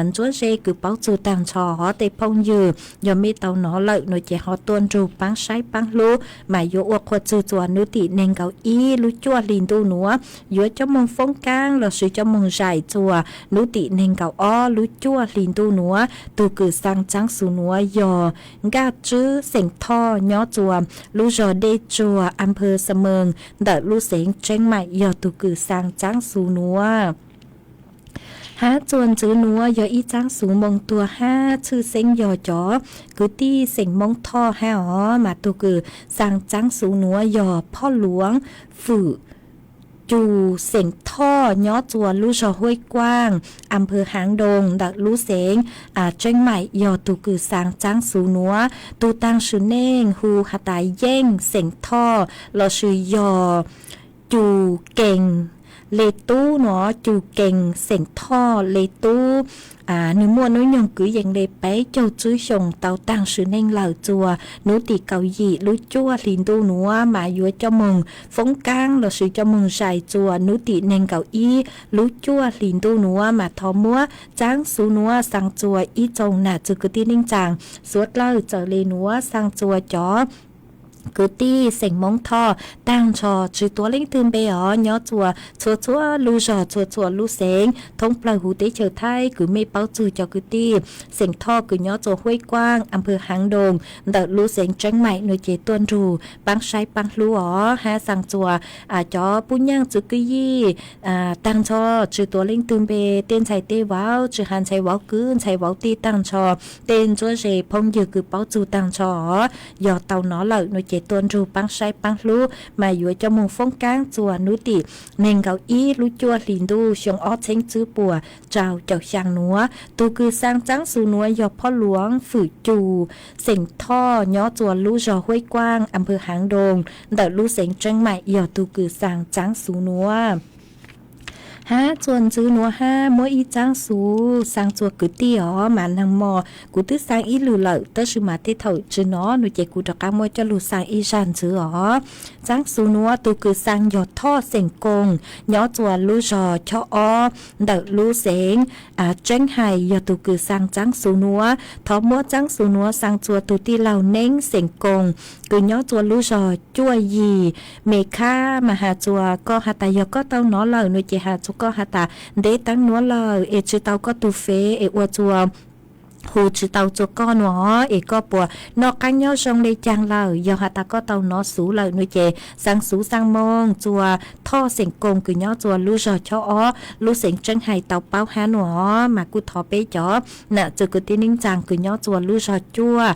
ntsuab ze kws paub txug taag nrho hov tej phooj ywg yog mej tau nov lawm nuav ces ho tuaj nrug paab saib paab hlub mas yuav ua qhua txug txug nub tim neeg nkaum ib lub cuaj hli ntuj nuav, yuav coj moog foob kaab lossis coj moog zais txug nub tim neeg nkaum ob lub cuaj hli ntuj nuav. Tug kws xaa tsaab xuv nuav yog Nkaj Tswb xeem Thoj nyob txug lub zog Dlej Tsuag, Amphoos Xa Mees ntawm lub xeev Tseeb Maim yog tug kws xaa tsaab xuv nuav. Hab txuas ntxiv nuav yog ib tsaab xuv moo tuag hab tshwj xeeb yog cov kwv tij xeem Moob Thoj hab os, mas tug kws xaa tsaab xuv nuav yog Phoj Luav Fwm Cug xeem Thoj nyob txug lub zog Huab Kuaj, Amphoos Haav Doo ntawm lub xeev Tseeb Maim yog tug kws xaa tsaab xuv nuav. Tug taag sim neej hu has tas Yeej xeem Thoj lossis yog Cug Kees Le Tub nuav, Cug Kees xeem Thoj Le Tub. Nwg muaj nub nyoog kwv yees le peb caug tswb xyoo tau taag sim neej lawm txug nub tim kaum yim lub cuaj hli ntuj nuav mas yuav coj moog foob kaab lossis coj moog zais txug nub tim neeg nkaum ib lub cuaj hli ntuj nuav mas thov muab tsaab xuv nuav xaa txug ib tsoom nam txwv kwv tij neej tsaa suav dlawg txawm le nuav, xaa txug cov kwv tij xeem Hmoob Thoj tag nrho, tsis tuav leej twg npe os, nyob txhua txhua lub zos, txhua txhua lub xeev, thoob plaws huv teb chaws Thaib, kwv mej paub txug cov kwv tij xeem Thoj kws nyob txhua Huaib Kuab, a phwv Haav Doog, ntawm lub xeev Tseeb Maim no ces tuaj nrug paab saib paab hlub os, hab xaa txhua cov pub nyaaj txwv kwv yij tag nrho, tsis tuav leej twg npe, tej ntxhais tej vauv, tsis has ntxhais vauv kwv ntxhais vauv tij tag nrho, tej ntsuab ze phooj ywg kws paub txug tag nrho os, yog tau nov lawm no ces tuaj nrug paab saib paab hlub, mas yuav coj moog foob kaab txhua nub tim neeg nkaum ib lub cuaj hlis ntuj xyoo ob txheeb tswb puas rau caum xyaa nuav. Tug kws xaa txaab xu nuav yog Phob Luav Fwm Cu, xeem Thoj, nyob txhua lub zos Huaib Kuab, a phwv Haav Doog, ntawm lub xeev Tseeb Maim yog tug kws xaa txaab xu nuav. Hab txhua ntxwv nuav hab muab ib txaab xu xaa txhua kwv tij os, mas naag mo kuv twb xaa ib lwm lawm, tab sis mas tej thaum tsis nov no ces kuv rov qaab muab coj lug xaa ib zag ntxwv os. Txaab xu nuav tug kws xaa yog Thoj xeem Koog, nyob txhua lub zos Chob Ob, ntawm lub xeev Tseeb Hais yog tug kws xaa txaab xu nuav. Thov muab txaab xu nuav xaa txhua tug tij laug Neeb xeem Koog kws nyob txhua lub zos cuaj yim, me khab mas has txhua koj has tas yog koj tau nov lawm no ces has txhua koj has tas ntev taab nuav lawm es tsis tau koj tug fev es ua txhua hu tsis tau txhua koj nuav es koj puas noj qaab nyob zoo le caag lawm. Yog has tas koj tau nov xuv lawm no ces xaa xuv xaa moog txhua Thoj xeem Koog kws nyob txhua lub zos Chob Ob, lub xeev Tseeb Hais tau paub hab nuav. Mas kuj thov peb cov nam txwv kwv tij neej tsaa kws nyob txhua lub zos cuaj,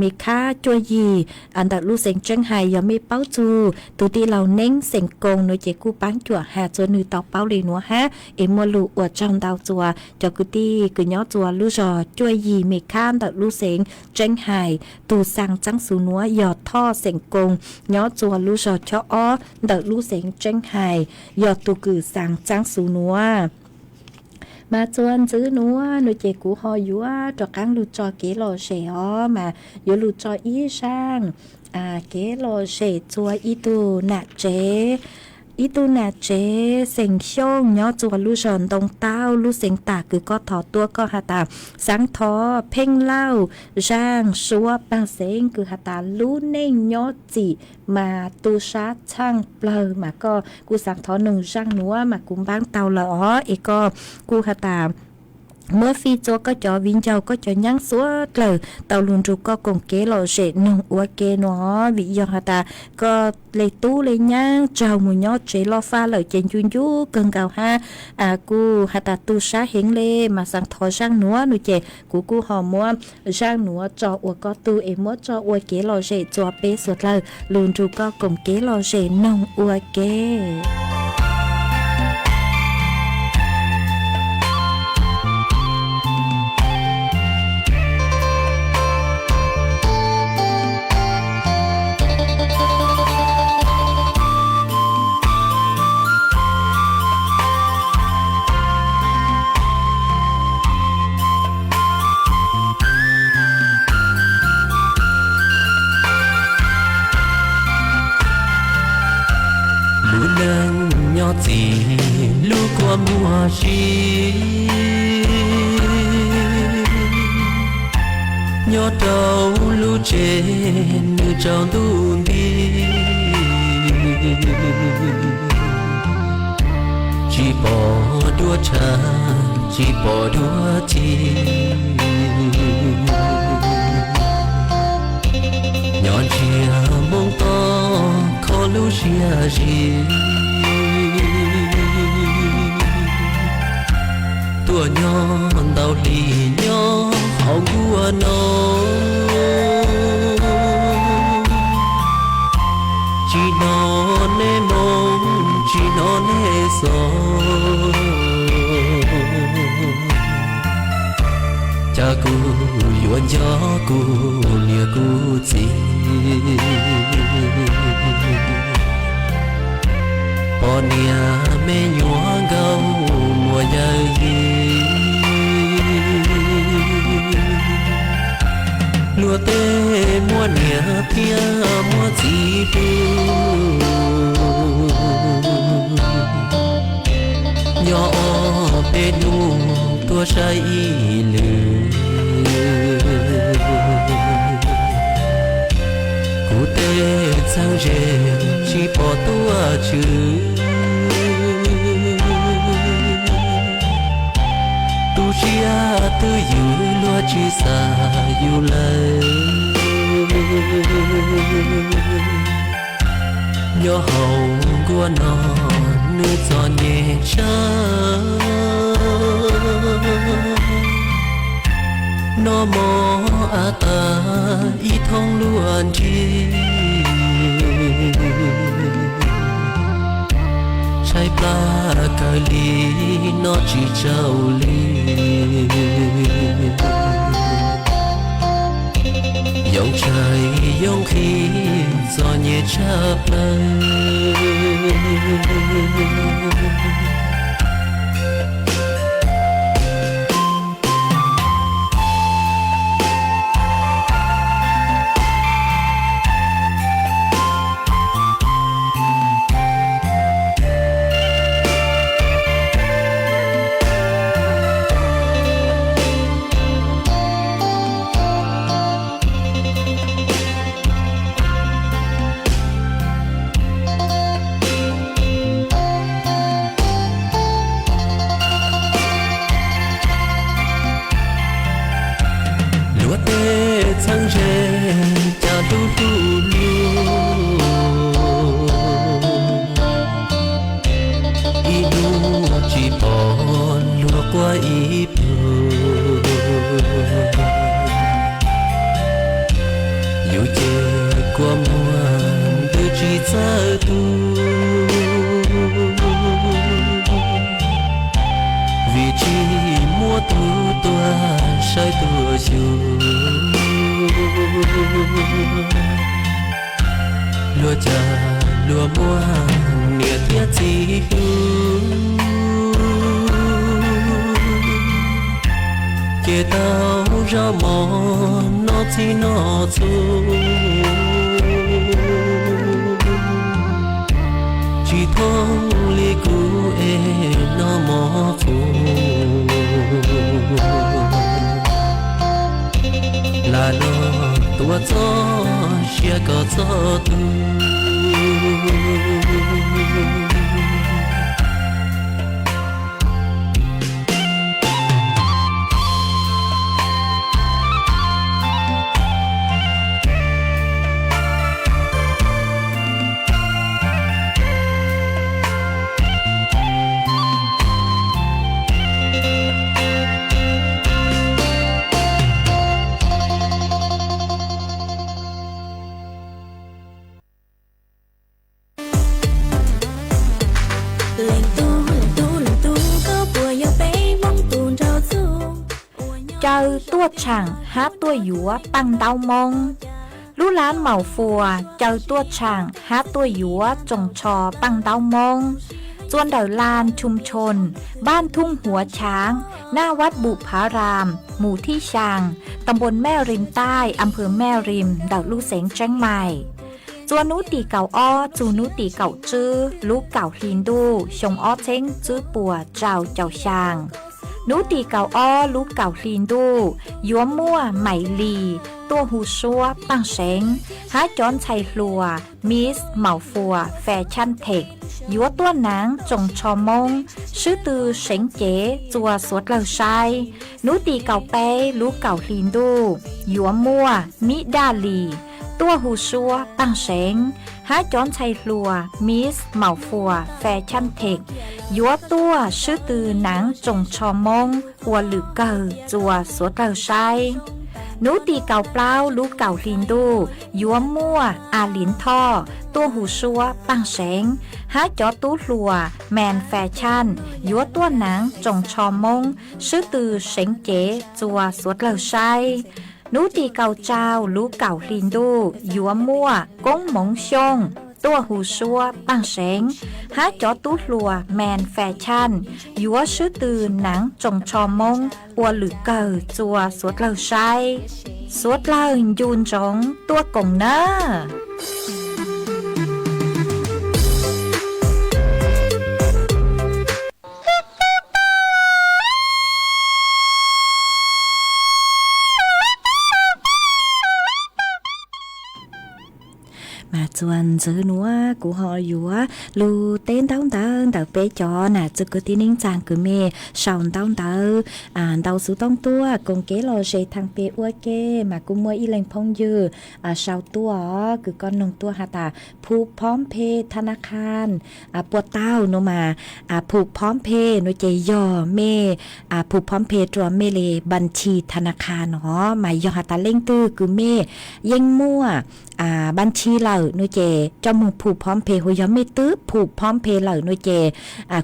me khab cuaj yim, ntawm lub xeev Tseeb Hais yog mej paub txug tug tij laug Neeb xeem Koog no ces kuj paab cuam has txhua nwg tau paub le nuav hab es muaj lug ua tsaug ntau txhua cov kwv tij kws nyob txhua lub zos cuaj yim, me khab ntawm lub xeev Tseeb Hais. Tug xaa txaab xu nuav yog Thoj xeem Koog, nyob txhua lub zos Chob Ob, ntawm lub xeev Tseeb Hais yog tug kws xaa txaab xu nuav. Mas txhua ntxwv nuav no ces kuv ho yuav rov qaab lug tso kev lom zem os, mas yuav lug tso ib zaaj kev lom zem txhua ib tug nam tsev. Ib tug nam tsev xeem Xyooj nyob txhua lub zos Ntoo Taub, lub xeev Tam kws koj thov tuaj koj has tas xaa thov Pheej Lauj, zaaj Suav Paag Xeev kws has tas lub neej nyob txim mas tu sab txhaaj plawg, mas koj kuj xaa thov noog zaaj nuav mas kuv npaab tau lawm os, es koj kuj has tas muab fij txhua koj cov viv ncaus koj cov nyaab suav dlawg tau lug nrug koj koom kev lom zem noog ua ke nuav, vim yog has tas koj le tub le nyaab tsaug mus nyob tsev loj faj lawm ces ncu ncu kawg nkaus hab kuj has tas tu sab heev le, mas xaa thov zaaj nuav no ces kuv kuj ho muab zaaj nuav tso ua koj tug es muab tso ua kev lom zem txhua peb suav dlawg lug nrug koj koom kev lom zem noog ua ke. Lub neej nyob txim lub kua muag si, nyob rau lub tsev nws tsaus ntuj nti. Tsis pom duab tshav, tsis pom duab ci, nyob ntsiag Hmoob Thoj kho lub siab zim. Tuaj nyob ntau hli nyob hauv nkuaj no, tsis hnov neb moo, tsis hnov neb xov. Cas kuv yuav nco kuv niam kuv txiv, poj niam me nyuam nkauj muam yawm yij. Luag tej muaj niam thiab muaj txiv pw, nyob ob peb hnub tuaj saib ib lwm. Kuv tej tsis pom tuaj tswv. Tu siab twj ywm luag tsis xav yus lawm. Nyob hauv nkuaj no nws txom nyem tshaj, noj mov av tas ib thoob luaj nrig. Tshaib plab kawg li, noj tsis tsaug li. Yoo tshais yoo nqhis txom nyem tshaj plaws. Luag tej txheeb ze cas hlub hlub luag, ib hnub tsis pom luag quaj ib pluag. Yus ces kua muag ntws tsis txawj tu, vim tsis muaj tus tuaj saib tuaj xyuas. Luag cas luag muaj niam thiab txiv hlub, ces tau zaub mov noj txhij noj txhua. Tsis thooj li kuv es noj mov qhuav, lam los tuav txoj sia kom txog tu. Caw tuaj tshaam hab tuaj yuav paaj ntaub Moob. Lub laab Maum Fuas caw tuaj tshaam hab tuaj yuav tsoos tsho paaj ntaub Moob. Txua ntawm laj Tshum Tshoo, npaaj Thuj Huav Chaav, naj Vaj Npum Phav Raam, Mus Thib Xyaa, ta npuas Mej Rim Taij, a nphawv Mej Rim, ntawm lub xeev Tseeb Maim. Txua nub tim kaum ob txug nub tim kaum tswb lub kaum hli ntuj xyoo ob txheeb tswb puas rau caum xyaa. Nub tim kaum ob lub kaum hli ntuj yuav muaj Maim Lis tuaj hu suab paaj seev, hab cov ntxhais hluas Miss Maum Fuas Fashion Tech yuav tuaj naav tsoos tsho Moob, swb tw seev cev txua suav dlawg saib. Nub tim kaum peb lub kaum hli ntuj yuav muaj Mib Daj Lis tuaj hu suab paaj seev, hab cov ntxhais hluas Miss Maum Fuas Fashion Tech yuav tuaj swb tw naav tsoos tsho Moob ua lwm kawg txua suav dlawg saib. Nub tim kaum plaub lub kaum hli ntuj yuav muaj A Liav Thoj tuaj hu suab paaj seev, hab cov tub hluas Man Fashion yuav tuaj naav tsoos tsho Moob swb tw seev cev txua suav dlawg saib. Nub tim kaum rau lub kaum hli ntuj yuav muaj Koob Moov Xyooj tuaj hu suab paaj seev, hab cov tub hluas Man Fashion yuav swb tw naav tsoos tsho Moob ua lwm kawg txua suav dlawg saib. Suav dlawg ncu ntsoov tuaj koom nawb. Txuas ntxiv nuav kuv ho yuav lug teb ntaub ntawv ntawm peb cov nam txiv kwv tij neej tsaa kwv mej sau ntaub ntawv ntau xuv tooj tuaj koom kev lom zem thaam peg ua ke. Mas kuj muaj ib leeg phooj ywg sau tuaj, kws koj noog tuaj has tas ผูกพร้อมเพย์ ธนาคาร puas tau no mas, ผูกพร้อมเพย์ no ces yog mej ผูกพร้อมเพย์ rua mej le บัญชีธนาคาร no. Mas yog has tas leej twg kws mej yeej muaj บัญชี lawm no ces coj moog ผูกพร้อมเพย์. Hos yog mej twb ผูกพร้อมเพย์ lawm no ces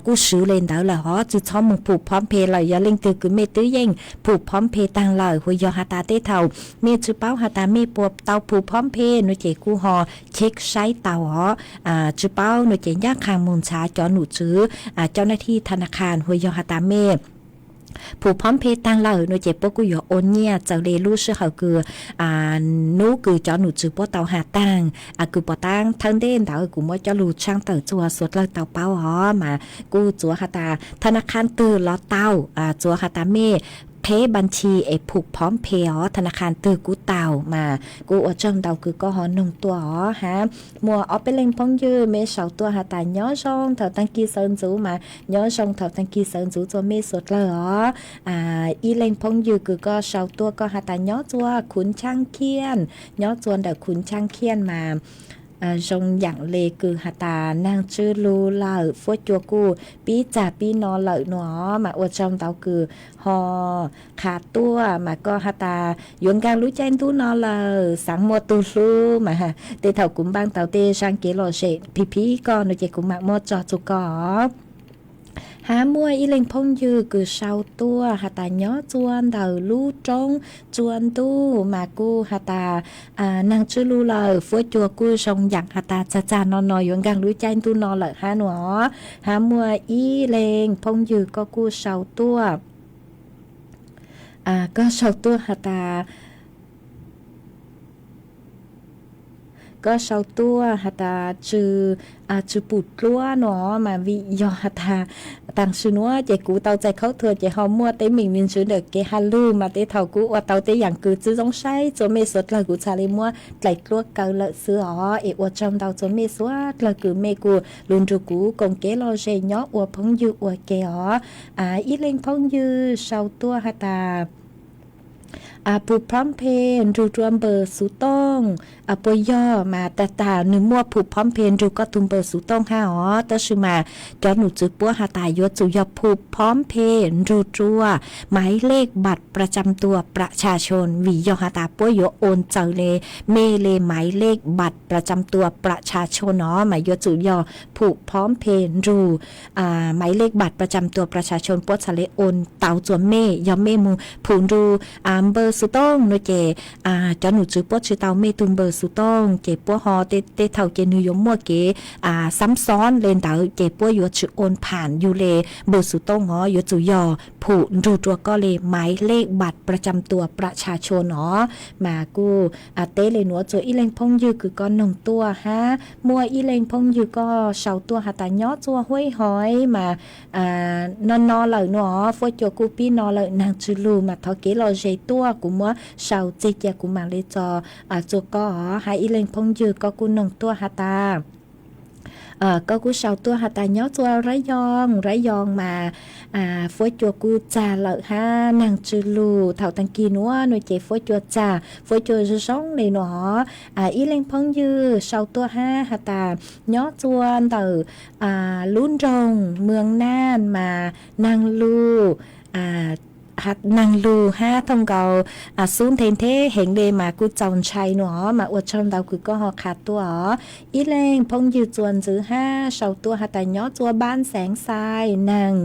kuj swv le ntawd lawm hov, tsi txhob moog ผูกพร้อมเพย์ lawm. Yog leej twg kws mej twb yeej ผูกพร้อมเพย์ taag lawm, hos yog has tas tej thaum mej tsi paub has tas mej puas tau ผูกพร้อมเพย์ no ces kuj ho check saib tau hov. Tsi paub no ces ncaaj qha moog nrhav cov nom tswv, เจ้าหน้าที่ธนาคาร hos yog has tas mej ผูกพร้อมเพย์ taag lawm no ces puab kuj yuav ua nyiaj txawm le lub sij hawm kws nub kws cov nom tswv puab tau has taag, kws puav taab thawj ntej ntawd kuv muab coj lug tshaaj tawm txug xuav dlawg tau paub hov. Mas kuj txuav has tas ธนาคาร twg los tau, txuav has tas mej qheb บัญชี es ผูกพร้อมเพย์ hov, ธนาคาร twg kuj tau. Mas kuj ua tsaug ntau kws koj ho noog tuaj hov. Hab muaj ob peb leeg phooj ywg mej sau tuaj has tas nyob zoo thaum taag kis sawv ntxuv, mas nyob zoo thaum taag kis sawv ntxuv txug mej suav dlawg hov. Ib leeg phooj ywg kws koj sau tuaj koj has tas nyob txug Khuv Nchaaj Khiaj, nyob txug ntawm Khuv Nchaaj Khiaj mas zoo yaam le kws has tas naag tsw lug lawm, fuab cua kuj pib txag pib no lawm no. Mas ua tsaug ntau kws ho qha tuaj, mas koj has tas yuav nkaag lub caij ntuj no lawm xaav muaj tug hlub, mas tej thaum kuv npaaj tau tej zaaj kev lom zem phim phim koj no ces kuv maam muab tso txug koj. Hab muaj ib leeg phooj ywg kws sau tuaj has tas nyob txug ntawm lub roob tsua ntuj, mas kuj has tas naag tsw lug lawm, fuab cua kuj zoo yaam has tas txag txag no no yuav nkaag lub caij ntuj no lawm hab no. Hab muaj ib leeg phooj ywg koj kuj sau tuaj, koj sau tuaj has tas koj sau tuaj has tas tsw, tsw pum dluab no, mas vim yog has tas taag sim nuav ces kuv tau txais khaub thuas ces ho muaj teeb meem me ntsis ntawm kev has lug, mas tej thaum kuv ua tau tej yaam kws tsi zoo saib txug mej suav dlawg kuv txhad le muab dlaim dluab kaw lawm xwb os. Es ua tsaug ntau txug mej suav dlawg kws mej kuj lug nrug kuv koom kev lom zem nyob ua phooj ywg ua ke os. Ib leeg phooj ywg sau tuaj has tas ผูกพร้อมเพย์ nrug rua npawb xuv tooj, puas yog? Mas tag tag nwg muaj ผูกพร้อมเพย์ nrug koj tug npawb xuv tooj hab os, tab sis mas cov nom tswv puab has tas yuav tsum yog ผูกพร้อมเพย์ nrug rua หมายเลขบัตรประจำตัวประชาชน, vim yog has tas puab yuav โอน txawm le mej le หมายเลขบัตรประจำตัวประชาชน no, mas yuav tsum yog ผูกพร้อมเพย์ nrug หมายเลขบัตรประจำตัวประชาชน puab txhad le โอน tau txug mej. Yog mej moog ผูก nrug npawb xuv tooj no ces cov nom tswv puab tsi tau mej tug npawb xuv tooj ces puab ho tej thaum ces nwg yuav muaj kev xab xoob le ntawd ces puab yuav tsi โอน ผ่าน yug le npawb xuv tooj os, yuav tsum yog ผูก nrug rua koj le หมายเลขบัตรประจำตัวประชาชน no. Mas kuj teb le nuav txug ib leeg phooj ywg kws koj noog tuaj hab muaj ib leeg phooj ywg koj sau tuaj has tas nyob txug Huab Hoiv mas no no lawm no, fuab cua kuj pib no lawm, naag tsw lug mas thov kev lom zem tuaj, kuv muab sau txig cia kuv maam le tso txug koj os. Hab ib leeg phooj ywg koj kuj noog tuaj has tas koj kuj sau tuaj has tas nyob txug Rab Yoo, Rab Yoo mas fuab cua kuj txag lawm hab naag tsw lug thaum taag kis nuav no ces fuab cua txag, fuab cua zoo zoo le no. Ib leeg phooj ywg sau tuaj hab has tas nyob txug ntawm lub nroog Mws Naj mas naag lug, naag lug hab thooj nkaus xub nthe nthe heev le mas kuj txaus ntshai no, mas ua tsaug ntau kws koj ho qha tuaj os. Ib leeg phooj ywg txuas ntxiv hab sau tuaj has tas nyob txug Npab Xeev Xais, naag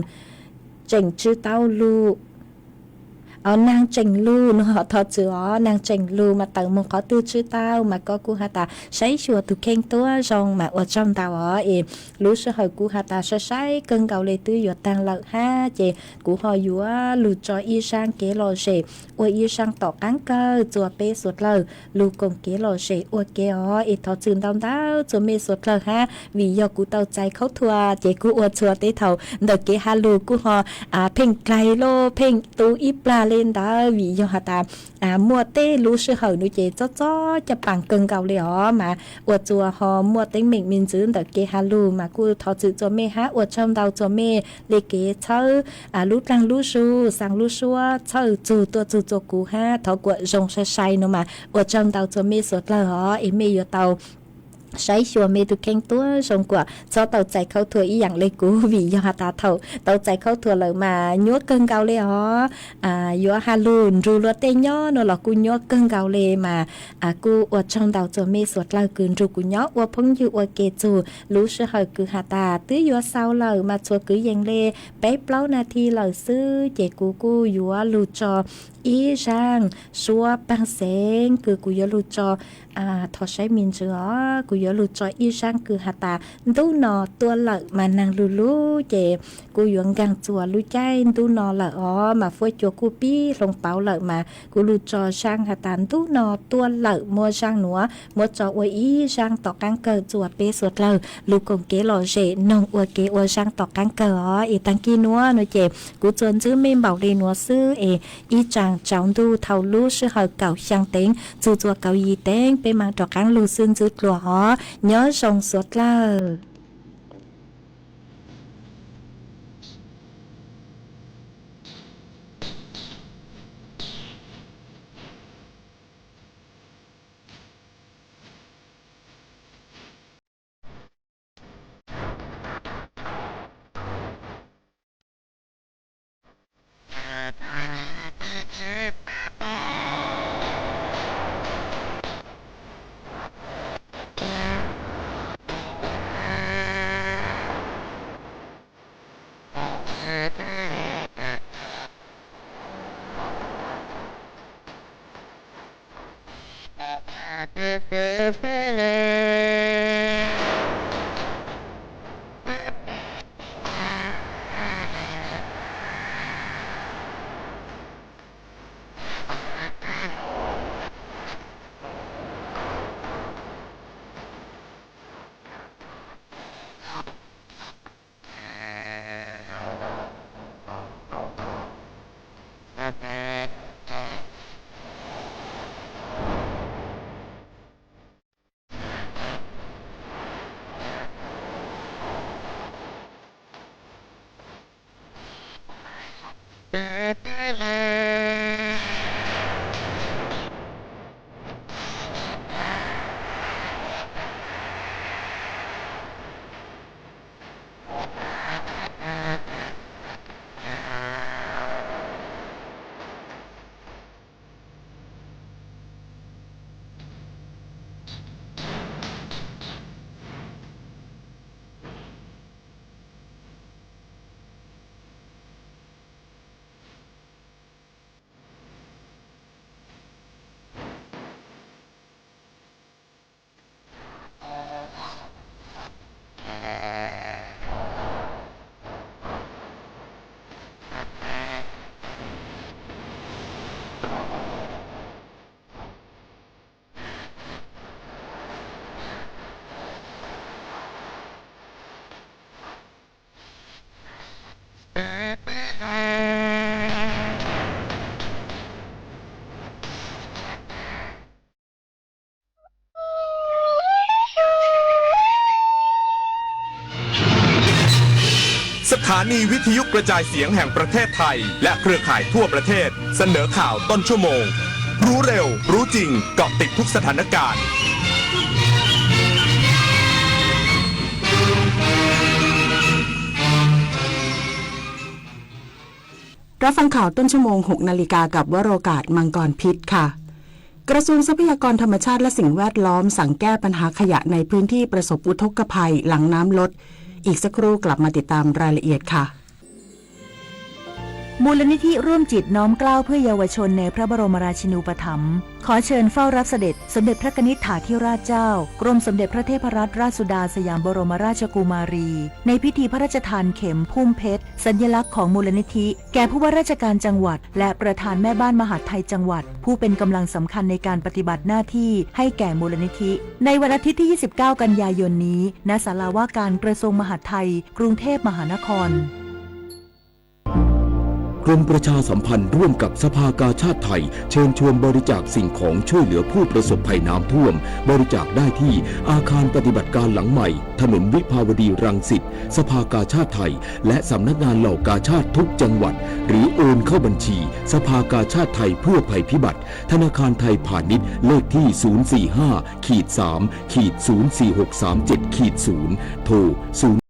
tseem tsw tau lug, naag tseem lug no, thov txwm os, naag tseem lug mas tawm moog qhov twg tsw tau, mas koj kuj has tas saib xyuas tug kheej tuab zoo, mas ua tsaug ntau os. Es lub sij hawm kuj has tas saib saib kawg nkaus le twb yuav taag lawm hab ces kuv ho yuav lug tso ib zaaj kev lom zem ua ib zaaj tom qaab kawg txug peb suav dlawg lug koom kev lom zem ua ke os. Es thov txwm ntau ntau txug mej suav dlawg hab vim yog kuv tau txais khaub thuas ces kuv ua txhua tej thaum ntawm kev has lug kuj ho pheej dlaig lug pheej tu ib plag le ntawd vim yog has tas muaj tej lub sij hawm no ces txob txob caj pas kawg nkaus li os mas ua txuas ho muaj teeb meem me ntxwv ntawm kev has lug mas kuj thov txim txuas mej hab ua tsaug ntau txuas mej le kev txhawb lub dlaag lub zug, xaa lub suab, txhawj txug tuaj txug txuas kuv hab thov kuam zoo sai sai no mas ua tsaug ntau txuas mej suav dlawg os es mej yuav tau saib xyuas mej tug kheej tuab zoo kuam txhob tau txais khaub thuas ib yaam le kuv vim yog has tas thaum tau txais khaub thuas lawm mas nyuab kawg nkaus le os. Yuav has lug nrug luag tej nyob no los kuj nyuab kawg nkaus le mas kuj ua tsaug ntau txuas mej suav dlawg kws nrug kuv nyob ua phooj ywg ua ke txug lub sij hawm kws has tas twb yuav xaus lawm mas txhua kwv yees le peb plaub nas this lawm xwb ces kuv kuj yuav lug tso ib zaaj suab paag xeev kws kuv yuav lug tso thov saib me ntsis os, kuv yuav lug tso ib zaaj kws has tas ntub no tuaj lawm mas naag lug lub ces kuj yuav nkaag txuas lub caij ntub no lawm os mas fuab cua kuj pib hloov pauv lawm mas kuv lug tso zaaj has tas ntub no tuaj lawm muab zaaj nuav muab tso ua ib zaaj tom qaab kawg txuas peb suav dlawg lug koom kev lom zem noog ua kev ua zaaj tom qaab kawg os. Es taag kig nuav no ces kuv txuas ntxwb mej npaum le nuav xwb es ib tsaam tsaus ntuj thaum lub sij hawm kaum xyaa teev txug txuas kaum yim teev peb maam rov qaab lug xwb ntxwb dlua os. Nyob zoo suav dlawg.สถานีวิทยุกระจายเสียงแห่งประเทศไทยและเครือข่ายทั่วประเทศ เสนอข่าวต้นชั่วโมง รู้เร็ว รู้จริง เกาะติดทุกสถานการณ์ รับฟังข่าวต้นชั่วโมง หกนาฬิกา กับวโรกาส มังกรพิษค่ะ กระทรวงทรัพยากรธรรมชาติและสิ่งแวดล้อมสั่งแก้ปัญหาขยะในพื้นที่ประสบอุทกภัยหลังน้ำลด อีกสักครู่กลับมาติดตามรายละเอียดค่ะ มูลนิธิร่วมจิตน้อมเกล้าเพื่อเยาวชนในพระบรมราชินูปถัมภ์ ขอเชิญเฝ้ารับเสด็จสมเด็จพระกนิษฐาธิราชเจ้า กรมสมเด็จพระเทพรัตนราชสุดาสยามบรมราชกุมารี ในพิธีพระราชทานเข็มพุ่มเพชร สัญลักษณ์ของมูลนิธิ แก่ผู้ว่าราชการจังหวัด และประธานแม่บ้านมหาดไทยจังหวัด ผู้เป็นกำลังสำคัญในการปฏิบัติหน้าที่ให้แก่มูลนิธิ ในวันอาทิตย์ที่ ยี่สิบเก้า กันยายนนี้ ณ ศาลาว่าการกระทรวงมหาดไทย กรุงเทพมหานคร กรมประชาสัมพันธ์ร่วมกับสภากาชาดไทยเชิญชวนบริจาคสิ่งของช่วยเหลือผู้ประสบภัยน้ำท่วม บริจาคได้ที่อาคารปฏิบัติการหลังใหม่ ถนนวิภาวดีรังสิต สภากาชาดไทย และสำนักงานเหล่ากาชาดทุกจังหวัด หรือโอนเข้าบัญชีสภากาชาดไทยเพื่อภัยพิบัติ ธนาคารไทยพาณิชย์ เลขที่ ศูนย์สี่ห้า ขีด สาม ขีด ศูนย์สี่หกสามเจ็ด ขีด ศูนย์ โทร ศูนย์